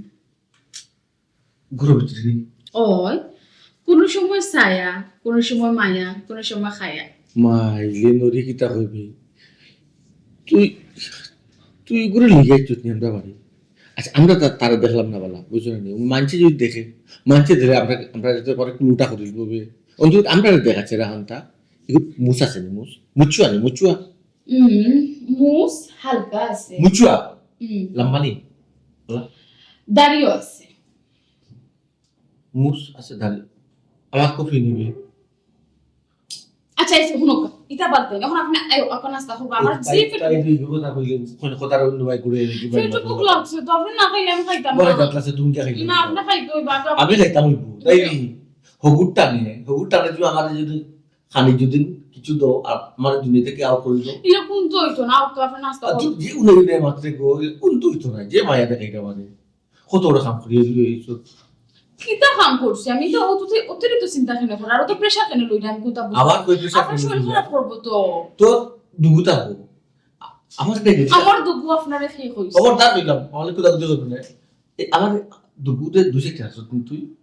ঘরর ভিতরে নি? ওই, কোনো সময় ছায়া, কোনো সময় মায়া, কোনো সময় খায়া। মাইলে নরি কিতা কইবি? তুই, তুই ঘরে লইয়া আইছত নি আমরা বাড়ি? আচ্ছা, আমরা তা-, তারে দেখলাম না বালা, বুঝছো না নি? মানষে যদি দেখে, মানষে ধরে আমরা, আমরা যাতে পরে কুলুটা করি দিবো বে। অন্তত আমরা দেখাচ্ছে রাহানটা। এগুলো মুছ আছে নি, মুছ? মুচুয়া নি, মুচুয়া? হুম, মুছ হালকা আছে। মুচুয়া? হুম। লম্বা নি? বলা? দাড়িও আছে। মুছ আছে, দাড়ি। আমার কফি নিবি? আচ্ছা, এই যে হুনো, ইতা বাদ দেন। এখন আপনি, এই, এখন নাস্তা করবো। আমার যে তাই, পেট তাই দুই কথা কইলে, কোন কথার অন্য ভাই ঘুরে এনে কি ভাই পেট ভুক লাগছে, তো আপনি না খাইলে আমি খাইতাম বড় না। জাত আছে, তুমি কে খাইবে? না, আপনি খাইতে হইবা, আপনি আমি খাইতাম হইব। তাই নি? হগুর টানে, হগুর টানে যদি আমার যদি খানি যদি কিছু দাও, আর আমার দুনিয়া থেকে আউট করে দাও। ইয়া কোন তো হইতো না, আউট তো আপনি নাস্তা আর করবো। যে উনি উনি মাত্র গো, কোন তো হইতো না, যে মায়া দেখাইতে পারে। কত বড় কাম করিয়া দিল এই সব। কিতা কাম করছি আমি? তো অতি-, অতিরিক্ত চিন্তা কেনে করেন? আর অত প্রেশার কেনে লইরা আমি কুনতা বুঝি না। আমার কই প্রেশার আপনার শরীর খারাপ করবো তো। তো দুগু থাকবো। আমার দুগু আপনারে কে কইছে? খবরদার কইলাম, আমার কুদাকুদি করবি না। আমার দুগুতে দুই সেক্টর আছে তুই।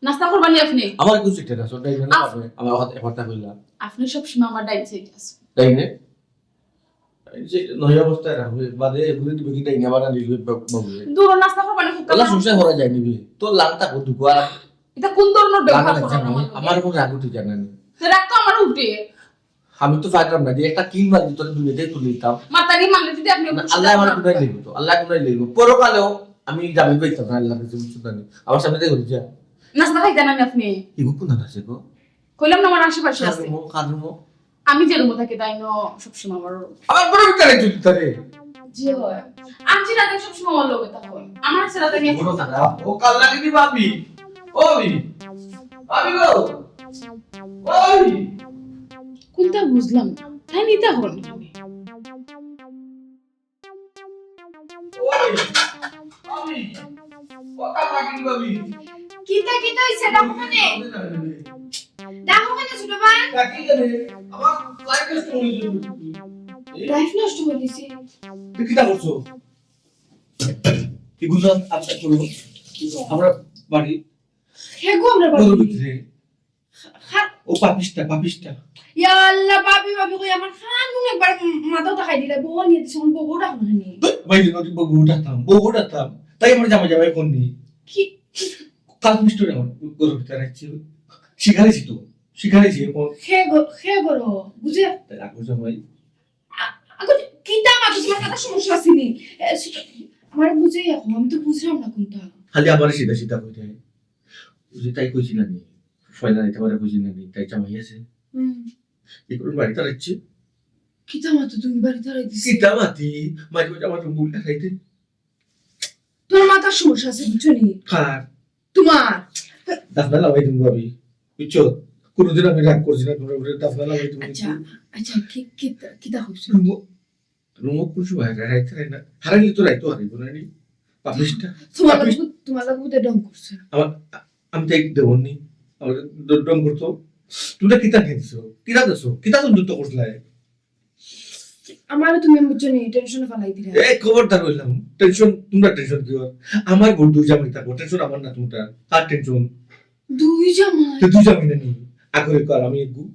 নাস্তা করবানি আপনি? আমার কোন সেক্টর আছে? ওটাই না, আপ- আমি আমার কথা, কথা কইলাম। আপনি সব সময় আমার ডাইন সাইডে আছেন। তাই না? এই যে নয়া অবস্থায় রাখবে, বাদে এগুলো দিবে কি তাই না, বানা দিবে বাবু। দূর নাস্তা করবানি, হুক্কা আল্লাহ খান। সংসার করা যায় নিবি। তো লাংটা কত দুগু আর এটা কোন ধরনের ব্যবহার লাংটা করলেন জানি, আমার লগে? আমার কোনো রাগ উঠে জানা নেই। তো রাগ তো আমার উঠে। আমি তো পারলাম না, যে একটা কিল মারি তোর দুনিয়াতে তুলে দিতাম। মাতারি মারলে যদি আপনি না, আল্লাহ আমার গুনাহ লিখবো তো, আল্লাহ গুনাহ লিখবো। পরকালেও আমি জামিন পাইতাম না আল্লাহর কাছে, বুঝছো না? আমার সামনে থেকে ঘুরে যা। নাস্তা খাইতে না আপনি? এগো কোন আছে গো? কইলাম না, আমার আশেপাশে কার আছে। রুমো, কার রুমো? আমি যে রুমো থাকি, তাই ন সবসময় আমার রুম। আমার বড় ভিতরে চুরি তারে। জি হয়। আমি যে রাতে সবসময় আমার লগে থাকো। আমার ছেলে তাকে বড় খারাপ। ও কাল লাগে নি ভাবি? ও ভাবি। ভাবি গো। ও ভাবি। কোনটা বুঝলাম না। তাই নিতে হল না। ওই, আমি, ও কাল নাকি ভাবি? কিতা, কিতা হইছে? ডাকো কেনে? ডাকো কেনে, ছোট ভাই? ডাকি কেনে? আমার লাইফ নষ্ট হয়ে যাবে। এই? লাইফ নষ্ট করে দিছে। তুই কিতা করছো? এগুলো আচ্ছা করবো। আমরা বাড়ি। হে গো, আমরা বাড়ি। ঘরের ভিতরে। খা-, খা-, ও পাপিষ্টা, পাপিষ্টা। ইয়া আল্লাহ, পাপি, পাপি কই আমার খান গুন একবার মাথাও তাকাই দিলে, বউ নিয়ে দিছে, বউ, বউ ডাকো না নি। ধুর, ভাই, বউ, বউ ডাকতাম, বউ, বউ ডাকতাম। তাই আমার জামাই, জামাই ফোন নি। কি? কাল মিষ্টি আমার গরু ভিতরে রাখছি। শিকারেছি তো, শিকারেছি এখন। খে গো-, খে গরো, বুঝে? তাই রাখো জামাই। আ-, আগো, কিতা মাতো, তোমার কথা সমস্যা আছে নি? এ, সে-, আমার বুঝে এখন, আমি তো বুঝলাম না কোনটা। খালি আমার সিধা সিধা কইতে হয়। বুঝে তাই কইছি না নি? ফয়লা নিতে পারে কইছি না নি? তাই জামাই আছে। হুম। কি করে বাড়িতে রাখছি? কিতা মাতো তুমি বাড়িতে রাখছি? কিতা মাতি? মাঝে মাঝে আমার মুখটা খাইতে। তোমার মাথার সমস্যা আছে, বুঝছো নি? কার? তোমার। দাফনা লাগাই দিমু ভাবি। বুঝছো? কোনোদিন আমি রাগ করছি না, তোমার উপরে দাফনা লাগাই দিমু। আচ্ছা, আচ্ছা, কি, কি, কিতা কইছো? রুমো, রুমো কোন সময় হারাই, হারাই, হারাই না? হারাইলে তো রাইতো হারাইবো না নি? পাপিষ্টা। তোমার পাপিষ্টা। লাগু-, তোমার লাগু বুঝে ঢং করছে। আমার, আমি তাই দেবর নি। আমার ড-, ঢং করতো। তোমরা কিতা খেয়েছো? কিতা দেছো? কিতা তুমি দুঃখ করছিলে? আমারে তুমি বুঝছো নি, টেনশনে ফালাই দিলে। এ, খবরদার কইলাম, টেনশন, তোমরা টেনশন কি হয়? আমার ঘর দুই জামাই থাকবো, টেনশন আমার না তোমরা। কার টেনশন? দুই জামাই? তো দুই জামাই না নি? আগরে কর, আমি একগু।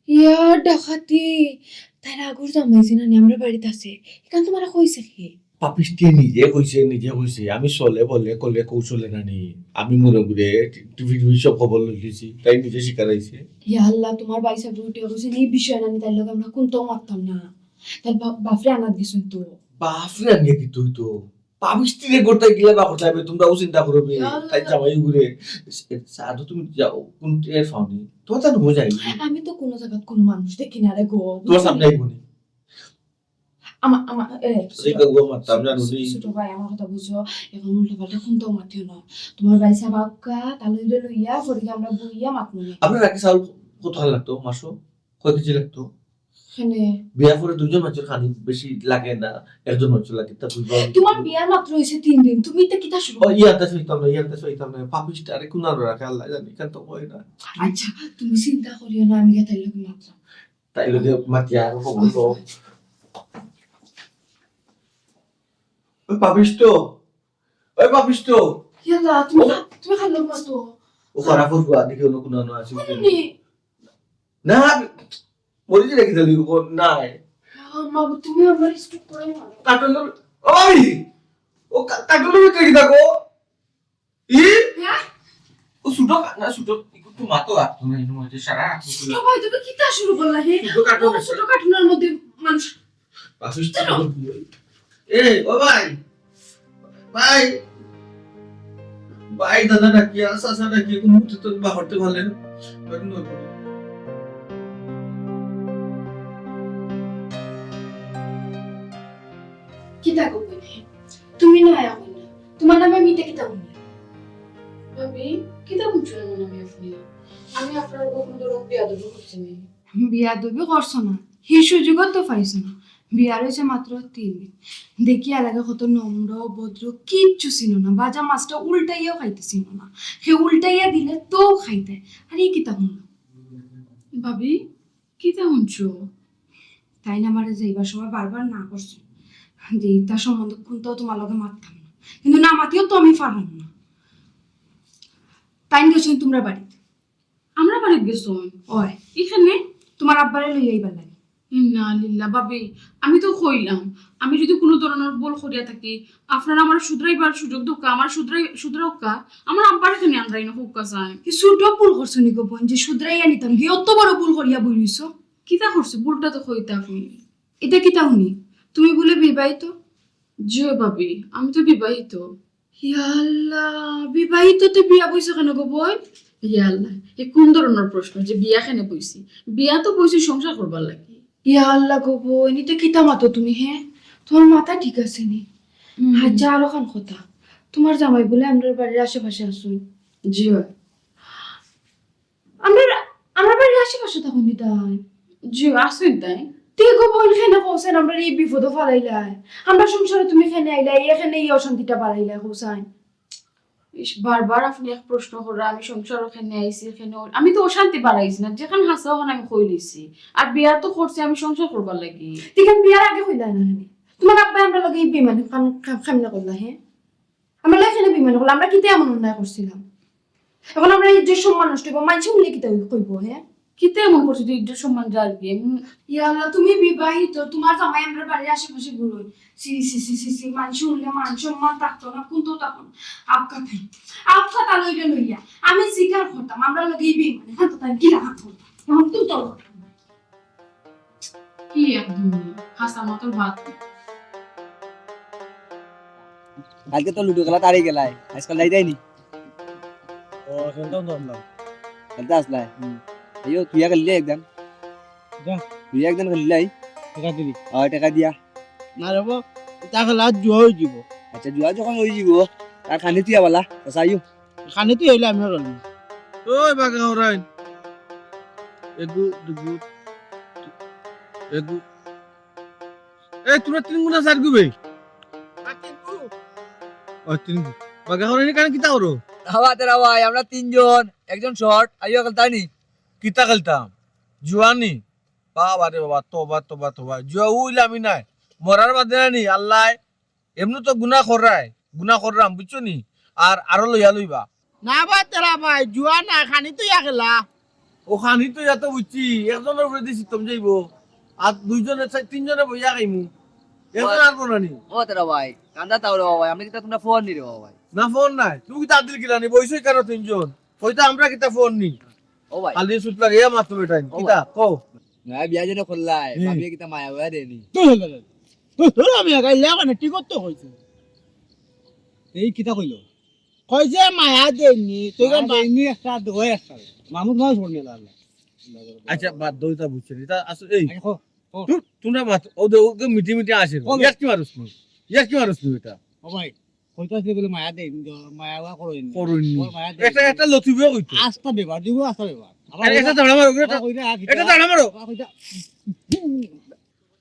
ইয়া ডাকাতি, তার আগর জামাই যে না নি, আমরা বাড়িতে আছে। এখান তোমার কইছে কি? পাপিষ্টি নিজে কইছে, নিজে কইছে, আমি চলে বলে কলে কৌশলে না নি। আমি মনে করে টিভি টিভি সব খবর লইছি, তাই নিজে স্বীকার হইছে। ইয়া আল্লাহ, তোমার ভাই সাহেব উঠে কইছে, এই বিষয় না নি, তার লগে আমরা কোনটাও মারতাম না। তার বা-, বাপরে আনাত গেছেন তো। বাপরে আনিয়ে কি তুই তো? পাপিষ্টি রে করতে গেলে বা করতে হবে, তোমরাও চিন্তা করবে। ইয়া আল্লাহ। তাই জামাই ঘুরে, সাধু তুমি যাও, কোন এর ফাউনি? তোমার তার হয়ে যায়। আমি তো কোনো জায়গাত কোনো মানুষ দেখি না রে গো। তোমার সামনে আইবো নি। আমা-, আমা-, এ, ছোট, এই কাকু আমার তামজান উনি। ছোট ভাই, আমার কথা বুঝো, এখন উল্টা পাল্টা কোনটাও মাতিও না। তোমার ভাই সাহেব আউক্কা, তাহলে এটা লইয়া, ফরিদা আমরা বইয়া মাতমু নে। আপনার রাখি চাউল কত হাল লাগতো, মাসো? কয় কেজি লাগতো? এখানে বিয়া করে দুজন মানুষের খানি বেশি লাগে না, একজন মানুষের লাগে, তা বুঝবা। তোমার বিয়ার মাত্র হইছে তিন দিন, তুমি এটা কিতা শুরু ও, করছো? ইয়ার দেশ হইতাম না, ইয়ার দেশ হইতাম না, পাপিষ্টা, আরে কোন আলো রাখে আল্লাহ জানে, কেন তো হয় না। আচ্ছা, তুমি চিন্তা করিও না, আমি গিয়া তাইলে মাতলাম। তাই লগে মাতিয়া আর খবর তো। ওই পাপিষ্ট, ওই পাপিষ্ট। ইয়াল্লা, তুমি ও। খা-, তুমি খালো না তো। ও খারাপ হইবো, আদিকে অন্য কোনো আনো আছে। কোন নি? না, মরি যে রেখে দিলি, ও নাই। আ, মা, তুমি আমার স্টক করে মারো। কার্টুন ধর, ও ভাবি, ও কা-, কার্টুন ধর, তুই দেখো। ই? হ্যাঁ? ও ছোট কা-, না, ছোট, একটু মা তো রাখতো না, এর মধ্যে সারা রাখতো ছিল। ছোট ভাই, তুমি কিতা শুরু করলা, হে? ছোট কার্টুন ও, আছে। ছোট কার্টুনের মধ্যে মানুষ। বাসুস চলো। ছোট ভাই। এ, ও ভাই। ভাই। ভাই, দাদা ডাকিয়া, চাচা ডাকিয়া, কোনো মতে তো বাহরতে পারলেন। কিতা করবে? তুমি না আয়া কইলা। তোমার নামে মিথ্যা কিতা বললে? ভাবি, কিতা বুঝছো এমন আমি আপনি? আমি আপনার কখনো ধরো বেয়াদবি করছি নি। বেয়াদবি করছো না, হি সুযোগও তো পাইছো না। বিয়ার অইছে মাত্র তিন দিন, দেখিয়া লাগে কত নম্র ভদ্র, কিচ্ছু চিনো না, ভাজা মাছটা উল্টাইয়াও খাইতে চিনো না। হে উল্টাইয়া দিলে তো খাইতে, আর ই কিতা হুনলাম? ভাবি, কিতা হুনছো? তাইন আমারে যাইবার সময় বারবার না করছে যে ইতা সম্বন্ধে কুন্তাও তুমার লগে মাততাম না, কিন্তু না মাতিও তো আমি পারলাম না। তাইন গেছইন তুমরার বাড়িত। আমরার বাড়িত গেছইন? অয়। ইখানে? তুমার আব্বারে লইয়া আইবার লাগি। ইন্না লিল্লাহ, ভাবি, আমি তো কইলাম, আমি যুদি কুনু ধরনর ভুল করিয়া থাকি, আপনারা আমারে শুধরাইবার সুযোগ দেউক্কা, আমারে শুধরাই-, শুধরাউক্কা, আমার আব্বারে কেনে আনরায় না কউক্কা চাইন। কি ছোট ভুল করছো নি গো বইন যে শুধরাইয়া নিতাম, কি অত বড় ভুল করিয়া বই রইছো? কিতা করছি? ভুলটা তো কইতা আপনি। ইটা কিতা হুনি? তুমি বুলে বিবাহিত? জি অয় ভাবি, আমি তো বিবাহিত। ইয়া আল্লাহ, বিবাহিত তে বিয়া বইছো কেনে গো বইন? ইয়া আল্লাহ, এ কুন ধরনর প্রশ্ন যে বিয়া কেনে বইছি? বিয়া তো বইছি সংসার করবার লাগি। ইয়া আল্লাহ গো বইন, ইতা কিতা মাতো তুমি, হে? তুমার মাথা ঠিক আছে নি? হুম। আচ্ছা, আরোখান কথা, তুমার জামাই বুলে আমরার বাড়ির আশেপাশে আছইন। জি অয়। আমরার, আমরার বাড়ির আশেপাশে থাকইন নি তাইন? জি, আছইন তাইন। তে গো বইন, কেনে কও চাইন আমরারে ই বিপদো ফালাইলায়? আমরার সংসারো তুমি কেনে আইলায়, কেনে ই অশান্তিটা বাড়াইলায় কও চাইন? ইশ, বারবার আপনি এক প্রশ্ন কররা, আমি সংসারো কেনে আইছি, কেনে অ-, আমি তো অশান্তি বাড়াইছি না, যেখান হাছা অখান আমি কইলিছি। আর বিয়া তো করছি আমি সংসার করবার লাগি। তে কেনে বিয়ার আগে কইলায় না কেনে? তুমার আব্বায় আমরার লগে ই বেইমানি কাম, কাম, কাম না করলা, হে? আমরার লগে কেনে বেইমানি করলা? আমরা কিতা এমন অন্যায় করছিলাম? অখন আমরার ইজ্জত সম্মান নষ্ট অইবো, মানষে হুনলে কিতা কইবো, হে? কিতা এমন করছি যে ইজ্জত সম্মান যার গিয়া? উম, ইয়া আল্লাহ, তুমি বিবাহিত, তুমার জামাই আমরার বাড়ির আশেপাশে ঘুরইন। ছি, ছি, ছি, ছি, ছি, মানষে হুনলে মান সম্মান থাকতো না, কুন্তাও থাকতো না। আবকাত, আবকাত আলো ইটা লইয়া আমি স্বীকার করতাম, আমরার লগে ই বেইমানি, হ্যাঁ, তো তাই কিলা হাত করতাম? অখন তো তোর কি এক দুনিয়া, হাছা মাতর বাত নাই। কালকে তো লুডু খেলাত আরি গেলায়, আইজকাল যাইতায় নি? ও, খেলতাম তো আমরা। খেলতা আছলায়? হুম। আইও, তুইয়া খেললে একদিন। যা। তুইয়া একদিন খেললাই? টেকা দিবি? অয়, টেকা দিয়া। না রে বা, ইতা খেলাত জুয়া অইযিবো। আচ্ছা, জুয়া যখন অইযিবো, তার খানি তুইয়া বালা, আচ্ছা, আইও। খানি তুই অইলে আমিও রইলাম। ওই বাগা ওরাইন। এগু, দুগু, এগু। এই, তুমরা তিনগু না চাইরগু বে? আর তিনগু। ও, তিনগু। বাগা ওরাইন, ইখানো কিতা করো? রাওয়া তে রাওয়া, আমরা তিনজন, একজন short, আইও খেলতায় নি? কিতা খেলতাম? জুয়া নি? বাবা রে বাবা, তওবা, তওবা, তওবা। জুয়া অইলে আমি নায়। মরার বাদে না নি, আল্লায় এমনে তো গুনা কররায়, গুনা কররাম, বুঝছো নি? আর আরো লইয়া লইবা। না বা তেরা ভাই, জুয়া না, খানি তুইয়া খেলা। ও খানি তুইয়া তো বুঝছি, একজনর উপরে দি সিতম যাইবো, আর দুইজনে, চাই-, তিনজনে বইয়া খাইমু, একজন আর বনানি। ও তেরা ভাই, কান্দা তাও রে বাবা ভাই, আমরা কিতা তুমরা ফোন নি রে বাবা ভাই? না ফোন নাই, তুমি কিতা আদিল কিলানি, বইছো ইখানো তিনজন, কইতা আমরা কিতা ফোন নি? ও ভাই। খালি সুত লাগে, এ মাত্র বেটাইন, ও কিতা, ভাই। কও। না, বিয়া যেন করলাই, হুম। ভাবিয়ে কিতা মায়া অইয়া দেয়নি? তুই হলো রে। তুই হলো আমি আগে ইলা মানে ঠিক করতে কইছে। এই কিতা কইলো? কইছে মায়া দেয়নি, তুই মায়া কেন দেয়নি একটা, দুই একটা। মামুদ মাছ বলনে লাগলো। আচ্ছা, বাদ দাও, ইতা বুঝছি না। ইতা আসলে, এই, আচ্ছা, কও, কও। তু-, তুমরা মাত-, ও দে, ওকে মিটি মিটি আসে। কও। ইয়ার কি মারুস নি? ইয়ার কি মারুস নি ইটা? ও ভাই, কইতাছে বলে মায়া দেয়, কিন্তু মায়া ওয়া করইন। করইন নি। ওর মায়া দেয়। একটা, একটা লতিফে কইতো। আস্তা বেবার, দিব আস্তা বেবার। আবার এটা ওরা, দাঁড়া মারো, এটা, ওরা কইরা, এটা দাঁড়া মারো। ওরা কইরা।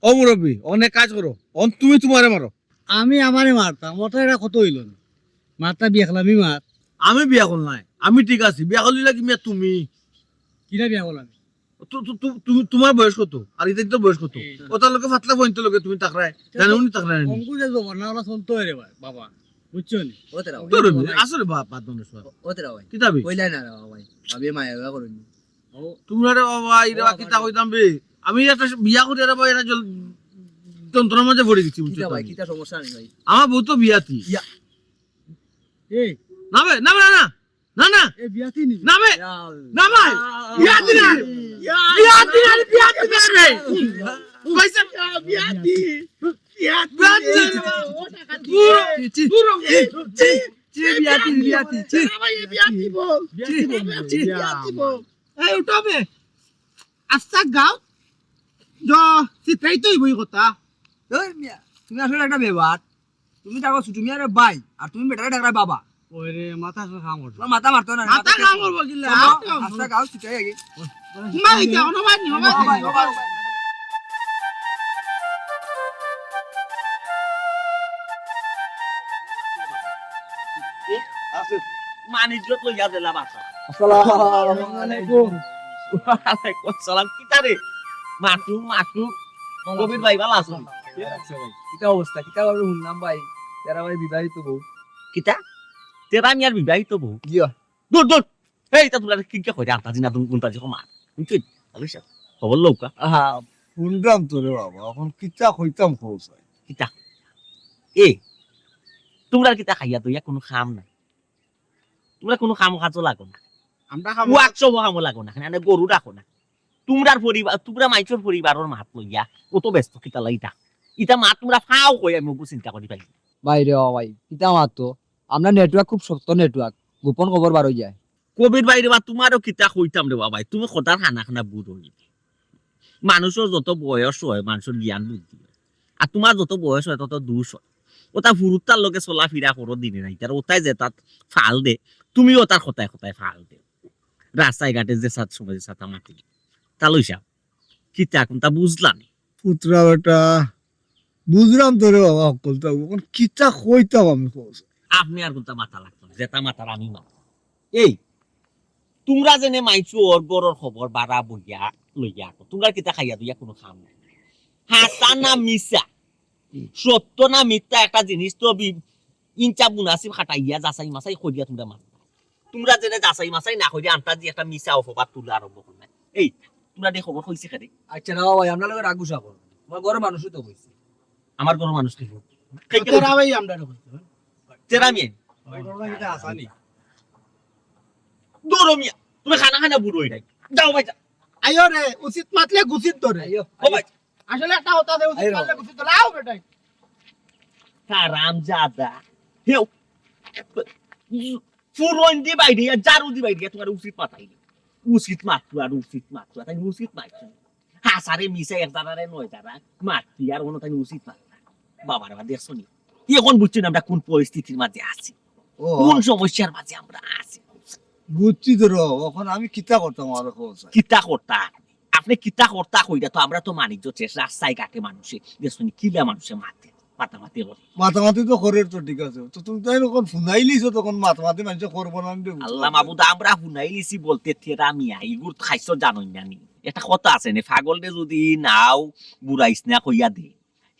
ও মুরব্বি, অনেক কাজ করো। অন তুমি তোমারে মারো। আমি আমারে মারতাম, ওটা এটা কত অইলো না। মারতা বিয়া করলামই মার। আমি বিয়া করলাই। আমি ঠিক আছি। বিয়া করলি লাগি মিয়া তুমি। কিরা বিয়া করলাম? তু-, তু-, তু-, তুমি, তোমার বয়স কত? আর ইতার তো বয়স কত? এই। ওটার লগে ফাতলা পয়েন্টর লগে তুমি তাকরায়। জানো নি তাকরায় নি? অঙ্কুরে জবর না, ওরা চলতে হয় রে ভাই, বাবা। বুঝছো নি? ও তেরা ভাই। তোর অঙ্কুরে আসলে বাপ, বাপ মানুষ বাপ। ও তেরা ভাই। কিতা বে? কইলাই না রে বাবা ভাই। ভাবিয়ে মায়া ওয়া করইন নি। ও। তোমরা রে বাবা, এরা ও বাবা কিতা রে। কইতাম বে? আমি একটা বিয়া করি রে বাবা, এরা জল-, যন্ত্রণার মাঝে পড়ে গেছি, বুঝছো কিতা তো ভাই, আমি। কিতা সমস্যা নেই ভাই। আমার বউ তো বিয়াতি। ইয়া। এই। না বে, না বে, না, না। না, না। এ বিয়াতি নি? না বে। ইয়া আল্লাহ। না ভাই। ইয়া আল্লাহ। বিয়াতি না। ইয়া বিয়াতি না, বিয়াতি না রে। পয়সা। ইয়া বিয়াতি। বিয়াতি। বিয়াতি না রে বাবা, ও টাকা দূর, দূর। চি, চি, চি, বিয়াতি, বিয়াতি, চি। না ভাই, এ বিয়াতি বল। বিয়াতি বল। চি, চি। বিয়াতি বল। এই উঠো বে। আচ্ছা গাও। জ, সিটাই তো ইবই কথা। ওই মিয়া, তুমি আসলে একটা বেবার। তুমি তাকো ছোট মিয়ারে ভাই, আর তুমি বেটারে ডাকরায় বাবা। ওই রে, মাথা তো কাম করছে। তোমার মাথা মারতো না, মাথা মাথা কাম করছে। করবো কিলা? চলো, আস্তা গাও, ছিটাই আগে। মারি কে, অনো ভাই, নি, ও ভাই, ও ভাই, ও ভাই, ও ভাই। আছে। মানিজ্য তো ইয়া দিলা বাসা। আসসালামু আলাইকুম। ওয়ালাইকুম আসসালাম। কিতা রে? মাতু, মাতু। কবির ভাই, ভালা আছো? কিতা অবস্থা? কিতা ভাবে হুনলাম ভাই? তেরা ভাই বিবাহিত বউ। কিতা? তেরা মিয়ার বিবাহিত বউ? জি অয়। দূর, দূর। এই, ইতা তুমরা কিতা কইরা আন্তাজি না, গুন্তাজি কমা। বুঝছো? আলিশা, খবর লউক্কা। আহা, হুনরাম তো রে বাবা, অখন কিতা কইতাম কও চাই। কিতা? এ, তুমরার কিতা খাইয়া দইয়া কুনু কাম নাই? তুমরা কুনু কাম কাজও লাগো না। আমরা কাম ওয়ার্কশপও কামও লাগো না। এনে গরু রাখো না। তুমরার পরিবার, তুমরা মাইনষর পরিবারর মাত লইয়া অত ব্যস্ত কিতা লাগি থাকো? ইতা মাত তুমরা ফাও কই আমি অগু চিন্তা করি পাই। ভাই রে বাবা ভাই, কিতা মাত তো? আমরা নেটওয়ার্ক খুব শক্ত নেটওয়ার্ক, গোপন খবর বার অই যায়। কবির ভাই রে বা, তুমারেও কিতা কইতাম রে বাবা, তুমি কথার খানা খানা বুড়ো অইবে। মানষর যত বয়স অয়, মানষর জ্ঞান বুদ্ধি অয়। আর তুমার যত বয়স অয়, তত দুষ অয়। ওটা ফুরুত্তার লগে চলাফিরা করো দিনে রাইতে, আর ওটায় যেতাত ফাল দে, তুমিও তার কথায় কথায় ফাল দে। রাস্তায় ঘাটে যে সাত সময় যে সাতা মাতি। তা লইসা, কিতা কুনতা বুঝলা নি? পুতরা বেটা, বুঝরাম তো রে বাবা, হক্কলতা। অখন কিতা কইতাম আমি কও চাই। আপনে আর কুনতা মাতা লাগতো না, যেতা মাতার আমি মাত। এই, তুমরা যেনে মাইনষর ঘরর খবর বারা বইয়া লইয়া আছো, তুমরার কিতা খাইয়া দইয়া কুনু কাম নাই। হাছা না মিছা, সত্য না মিথ্যা একটা জিনিস তো বি-, ইনসাফ মুনাসিব খাটাইয়া যাচাই মাচাই করিয়া তুমরা মাত। তুমরা যেনে যাচাই মাচাই না করিয়া আন্তাজি একটা মিছা অপবাদ তুলা আরম্ভ করলায়। এই, তুমরারে খবর কইছে কেনে? আচ্ছা না ভাই, আমরার লগে রাগ গুসা করো না। আমার ঘরর মানুষও তো কইছে। আমার ঘরর মানুষ কি? তেরা ভাই আমরারে কইছে। তেরা মিয়া। ভাই, ঘটনা কিতা আসানি? দৌড়ো মিয়া, তুমি খানা খানা বুড়ো অই নাই। যাও ভাই, যাও। আইও রে, উচিত মাতলে গুছিত ধরে। আইও, ও ভাই। আসলে একটা কথা আছে, উচিত আইও। মাতলে গুছিত ধরে। আও বেটাই। হারাম জাদা। হেও। ফুরন দি বাইরে, আর ঝাড়ু দি বাইরে, তুমার উচিত মাতাই। উচিত মাতু আর উচিত মাতু, তাই উচিত মাতু। হাছারে মিছা এক জারারে নয় জারা, মাতি আর অনো তাই উচিত মাতু। বাবা রে বা, দেখছো নি? অখন বুঝছি না আমরা কুন পরিস্থিতির মাঝে আছি, ও। কুন সমস্যার মাঝে আমরা আছি। বুঝছি তো রে, অখন আমি কিতা করতাম আর কও চাই। কিতা করতা? আপনে কিতা করতা কইরা তো আমরা তো মানিজ্য শেষ, রাস্তায় ঘাটে মানষে, দেখছো নি, কিলা মানষে মাতে, মাতামাতি করে। মাতামাতি তো করের তো ঠিক আছে, তো তুমি তাই অখন হুনাইলিছো তখন মাতামাতি মানষে করবো না রে, বুঝছো? আল্লাহ মাবুদ, আমরা হুনাইলিছি বলতে তেরা মিয়া, ইগুর খাইছো জানোই না নি? একটা কথা আছে নি, পাগলরে যদি নাও বুড়াইস না কইয়া দে,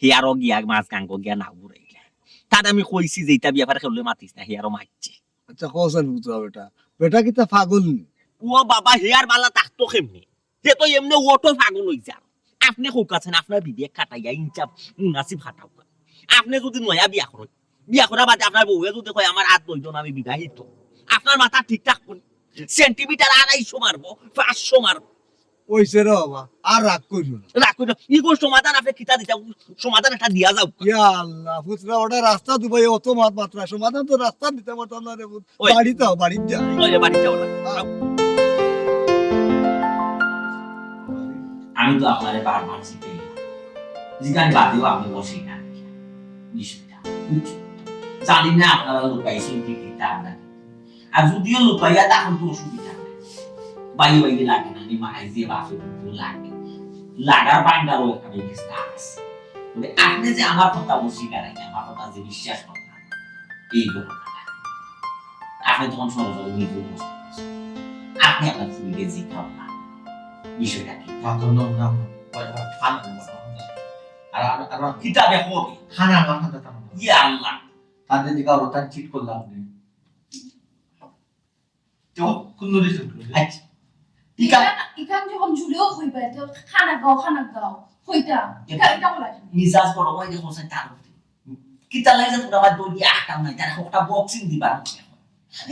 হে আরো গিয়া মাছ গাঙ্গো গিয়া নাও বুড়াইলা। তার আমি কইছি যে ইতা ব্যাপারে কেউরে মাতিস না, হে আরো মাতছে। আচ্ছা, কও চাই পুতরা বেটা, বেটা কিতা পাগল নি? ও বাবা, হে আর বালা থাকতো কেমনে? হে তো এমনে অটো পাগল অই যার। আপনে কউক্কা চাইন, আপনার বিবেক খাটাইয়া ইনসাফ মুনাসিব খাটাউক্কা। আপনে যদি নয়া বিয়া করইন, বিয়া করার বাদে আপনার বউয়ে যদি কয়, "আমার আত ধইরো না, আমি বিবাহিত", আপনার মাথা ঠিক থাকবো নি? সেন্টিমিটার আড়াইশো মারবো, পাঁচশো মারবো। অইছে রে বাবা, আর রাগ করিও না। রাগ করিও না। ইগুর সমাধান আপনে কিতা দিতা? সমাধান একটা দিয়া যাও। ইয়া আল্লাহ, পুতরা ওটা রাস্তা দুবাই অত মাত মাতরা, সমাধান তো রাস্তা দিতে পারতাম না রে পুত। ওই। বাড়িত আও, বাড়িত যা। ওই রে, বাড়িত যাও না। আও। আমি তো আপনারে বারবার জিগাইলাম, জিগান বাদেও আপনে অস্বীকার করলেন বিষয়টা, বুঝছো? জানি না আপনারা লুকাইছেন কি কি কারণে। আর যদিও লুকাইয়া তখন তো অসুবিধা নাই। বাইরে বাইরে লাগে না, আমি মাই যে বাসে কিন্তু লাগে। লাগার বান্ডারও একটা ব্যবস্থা আছে। তবে আপনি যে আমার কথা অস্বীকার করেন, আমার কথা যে বিশ্বাস করেন না, এই ঘটনাটা। আপনি তখন সরাসরি নিজে উপস্থিত হয়েছেন। আপনি আপনার ফুরিরে জিজ্ঞাসা না, বিষয়টা কি? মাথা নরম না, খান আর, আর, আর কিতাবে হবে। খানা আমার খান দাতা। ইয়া আল্লাহ। তাদের দিকে অবতার চিট করলাম আপনি। তো কোন নদী চলবে? আচ্ছা। ঠিক আছে। ইখান, ইখান যখন জুড়েও কইবা, তো খানা গাও, খানা গাও, কইতা। ইখান, ইটা বলা যায়। মিজাজ গরম অই গেছে, হোসেন তার উপরে। কিতা লাগে যে তোমরা আমার দড়ি আটকাও নাই, তারা একটা বক্সিং দিবা।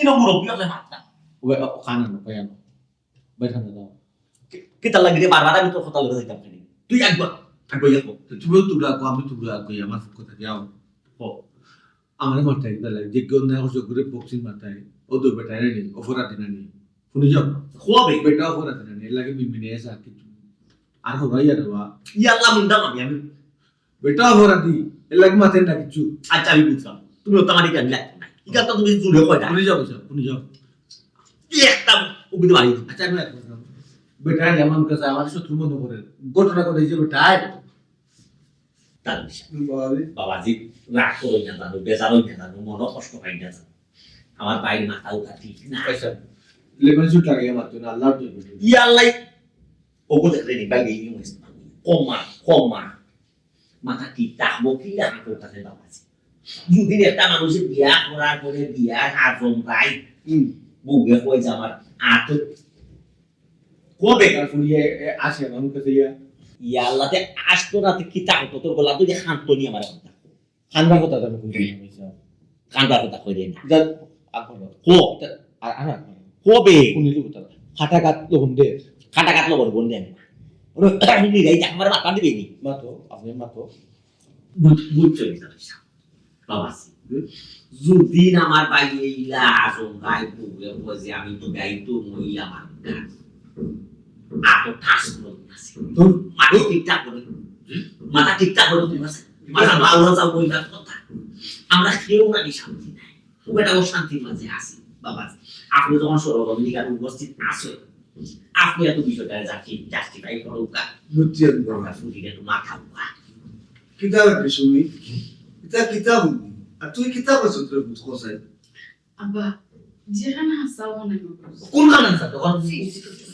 ইনো মুরব্বি হলে মারতাম। ওই, ও, খানা না, ভাই, আনো। ভাই, খানা দাও। কি-, কিতা লাগে রে, বারবার আমি তোর কথা বলে যাইতাম কেন? তুই একবার, একবার ইয়ে কর। তুমিও তোমরা আগে, আমি তোমরা আগে, আমার কথা যাও। ও। আমার মাথায় গেলে যে কেউ না হচ্ছে ঘুরে বক্সিং মাথায়, ও তো বেটায় নেই, অপরাধী না নেই। শুনি যাও। খোয়াবে। বেটা অপরাধী না নেই, লাগে মিমিনে এসে আর কিছু। আর হবাই আর হবা। ইয়াল্লা মুন্ডা মারি আমি। বেটা অপরাধী, এর লাগে মাথায় না কিছু। আচ্ছা, আমি বুঝলাম। তুমি ওটা মারি কেন লাগতো না? ইটা তো তুমি জুড়ে কয় না। শুনি যাও, স্যার, শুনি যাও। কি একটা উকিল মারি। আচ্ছা, আমি এক কথা বলবো। বেটা এমন কাছে আমার শত্রু মনে করে। ঘটনা ঘটে যে বেটায়। তার বিষয়। বাবাজি। বাবাজি, রাগ করো না জানো, বেজার হই না জানো, মনও কষ্ট পাই না জানো। আমার ভাইর মাথা উঠা ঠিক না। আচ্ছা, লেমন সুট লাগাইয়া মারতো না, আল্লাহর দোহাই। ইয়া আল্লাহ, ওগো দেখলে নি ভাই, এই নিয়ম হয়েছে। কমা, কমা। মাথা ঠিক থাকবো, কি না থাকবো, তাতে বাবা আছে। দুদিন একটা মানুষের বিয়া করার পরে বিয়া আজম ভাই, হুম। বউয়ে কয় যে আমার আত কবে কার ফুরিয়ে, এ, আসে আমার কাছে ইয়া। ইয়া আল্লাহ, তে আসতো না, তে কি থাকতো? তোর গলা তুই খান্ত নি আমার কথা। খানবার কথা তো আমি কই দিলাম, বুঝছো? খানবার কথা কই দেয় না। যা, আর করো। কো। তা, আর, আর, আর করো। কবে? উনি লিখো তারা। খাটাঘাত লবণ দে। খাটাঘাত লবণ বন দেন। ওরে, উনি রাইত আমার মাথা দিবে নি। মাতো, আপনি মাতো। বুঝ-, বুঝছো নি, স্যার? বাবা, হুম? যদি আমার ভাই এইলা আজম ভাই বউরে কয় যে আমি তো গাই তো মই আমার কাজ। আর তো ঠাস করে আছে। তোর মাথা ঠিকঠাক করে, মাথা ঠিকঠাক করে তুই আছে। মাথা বাউলা যাও, ওই কথা। আমরা কেউ নাকি শান্তি নাই। খুব একটা অশান্তির মাঝে আছি, বাবা। আপনি যখন সরজমিনে উপস্থিত আছেন, আপনি এত বিষয়টা জাস্টি-, জাস্টিফাই করুন কা? বুঝছি আমি, বাবা। আমরা ফুটিয়ে একটু মাথা উঠা। কিতা ব্যাপার শুনি? কিতা, কিতা হুনি? আর তুই কিতা করছিস তোর বুঝ কোথায়? আব্বা, যেখানে হাসাও নাই বাবা। কোনখানে হাসা? তখন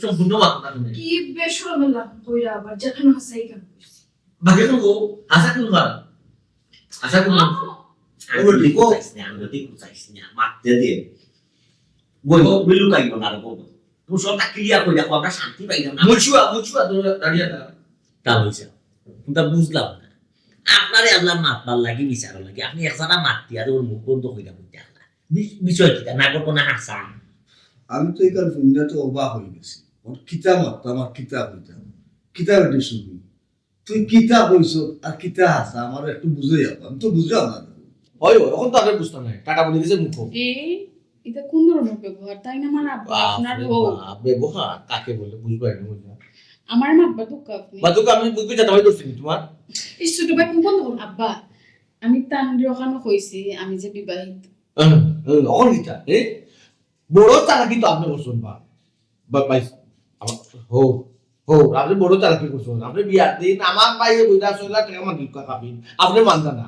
সম্পূর্ণ মাথা না শুনে। কি বেশরম লাগা কইরা আবার যেখানে হাসাই কেন কইছি? বাকি কোন গো? হাসা কোন গো? হাসা কোন গো? আম্মু। আমি ওই তো দেখো। চাইছি না, আমি তো দেখো চাইছি না। মারতে দে। বই, ও। বিলু কাইবো না রে বাবা। তুমি সবটা ক্লিয়ার করে দেখো, আমরা শান্তি পাইলাম না। মুচুয়া, মুচুয়া, তুমি দাঁড়িয়ে থাকো। তা হইছে। কোনটা বুঝলাম না। আপনারে আল্লাহ মাতবার লাগি, বিচারর লাগি। আপনি একজনা মাতি আর ওর মুখ বন্ধ কইরা বইতে আল্লাহ। বি-, বিষয় কিতা? না করবো না হাসা। আমি তো এখান শুনিয়া তো অবাক হয়ে গেছি। ওর কিতা মাততাম আর কিতা কইতাম। কিতা বেটি শুনি। তুই কিতা কইছ আর কিতা হাসা, আমার একটু বুঝাই আপ। আমি তো বুঝলাম না। হয়, হয়, এখন তো আর বুঝতাম না। টাটা বলে গেছে মুখ। এ, এটা কোন ধরনের ব্যবহার? তাই না আমার আব্বা, আপনার বাপরে বউ। বাপ, ব্যবহার কাকে বলে বুঝবাই না, বুঝবা? আমার মা আব্বা দুঃখ আপনি। বা দুঃখ আমি বুঝবি, যাতে আমি ধরছি নি তোমার। এই ছোট ভাই কোন কোন ধরনের? আব্বা, আমি তানরে ওখানে কইছি, আমি যে বিবাহিত। হুম, হুম, অখন কিতা, এ? বড় চালাকি তো আপনি করছেন, বা, বা, ভাই, আমার, হো, হো, আপনি বড় চালাকি করছেন। আপনি বিয়ার দিন আমার ভাইয়ে বইরা ছয় লাখ টাকা আমার ভিক্ষা খাবেন। আপনি মানতা না।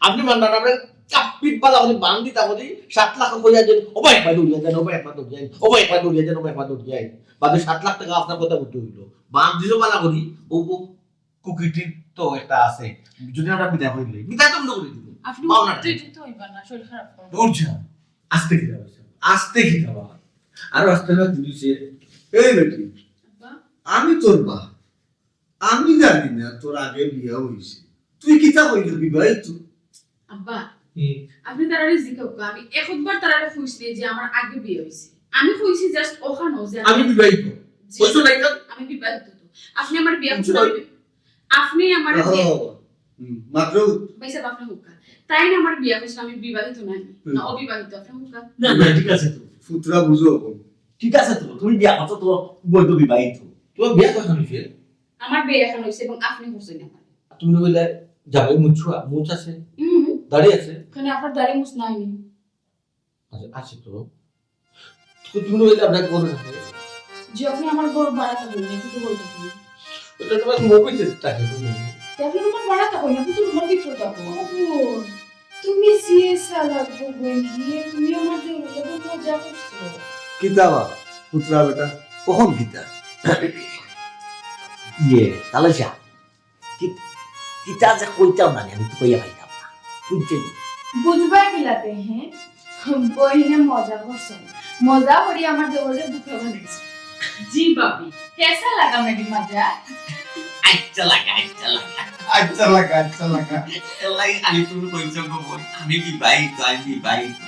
আপনি মানতা না, আপনি কাপ্পিত বালা করে বান দিতা করি, সাত লাখ কইয়া দেন, ও ভাই, একবার দৌড়িয়া যান, ও ভাই, একবার দৌড়িয়া যান, ও ভাই, একবার দৌড়িয়া যান, ও ভাই, একবার দৌড়িয়া যান। বাদে সাত লাখ টাকা আপনার কথা উঠতে হইল। বান দিল বালা করি, ও, ও, কুকিটির তো একটা আছে। যদি আমরা বিদায় করি দিই, বিদায় তো আমরা করে দিব। আপনি পাও না। উত্তেজিত হইবা না, শরীর খারাপ করবে। দৌড় যা। আস্তে কি যাবে? আস্তে কি যাবা? আরো আস্তে না দিবি সে। এই বেটি, আব্বা। আমি তোর বা। আমি জানি না তোর আগে বিয়া হইছে। তুই কিতা কইলি বিবাহিত? আব্বা, হুম। আপনি তারারে জিকাউক্কা, আমি একবার তারারে কইছি যে আমার আগে বিয়া হইছে। আমি কইছি just ওখানো যে আমি আমি বিবাহিত। জি। কইছো না এটা? আমি বিবাহিত তো। আপনি আমার বিয়া বুঝছো করছেন, না? আমি বি-, আপনি আমার ও, বিয়া হুম, মাত্র ভাই সাহেব, আপনি হুক্কা। তাই না আমার বিয়া করছেন, আমি বিবাহিত নানি, হুম। না অবিবাহিত, আপনি হুক্কা। না, না, ঠিক আছে তো। ফুতরা বুঝো এখন। ঠিক আছে তো, তুমি বিয়া করছো তো, বৈধ বিবাহিত। তোমার বিয়া কখন হইছে? আমার বিয়া এখন হইছে এবং আপনি করছেন আমার। তুমি বলে যাবে মুছুয়া, মুছ আছে? হুম। দাড়ি আছে? কেন আপনার দাড়ি মুছ নাই নি? আচ্ছা, আছে তো। তো তুমি বলে আপনার ঘরে থাকে? জি, আপনি আমার ঘর ভাড়া থাকেন, একটু তো বলতে পারেন। ওটা তোমার মুভিতে থাকে, বুঝলি? তে আপনি আমার ভাড়া থাকেন, আপনি তো রুমের ভিতরে থাকেন। ও, তুমি সিএসআ লাগবো বই গিয়ে, তুমি আমার যে ওটা মজা করছো। কিতা বা, পুত্রা বেটা, কখন কিতা? ইয়ে, তাহলে যা। কি, কিতা যে কইতাম না, আমি তো কইয়া পাইতাম না। বুঝছেন? বুঝবা কিলাতে, হ্যাঁ? বইনে মজা করছো। মজা করি আমার দেওরে বুকে বানাইছো। জি ভাবি, কেসা লাগা মেরি মজা? আচ্ছা লাগা, আচ্ছা লাগা। আচ্ছা লাগা, আচ্ছা লাগা। এলাই আমি তুমি কইছো গো বই, আমি বিবাহিত, আমি বিবাহিত।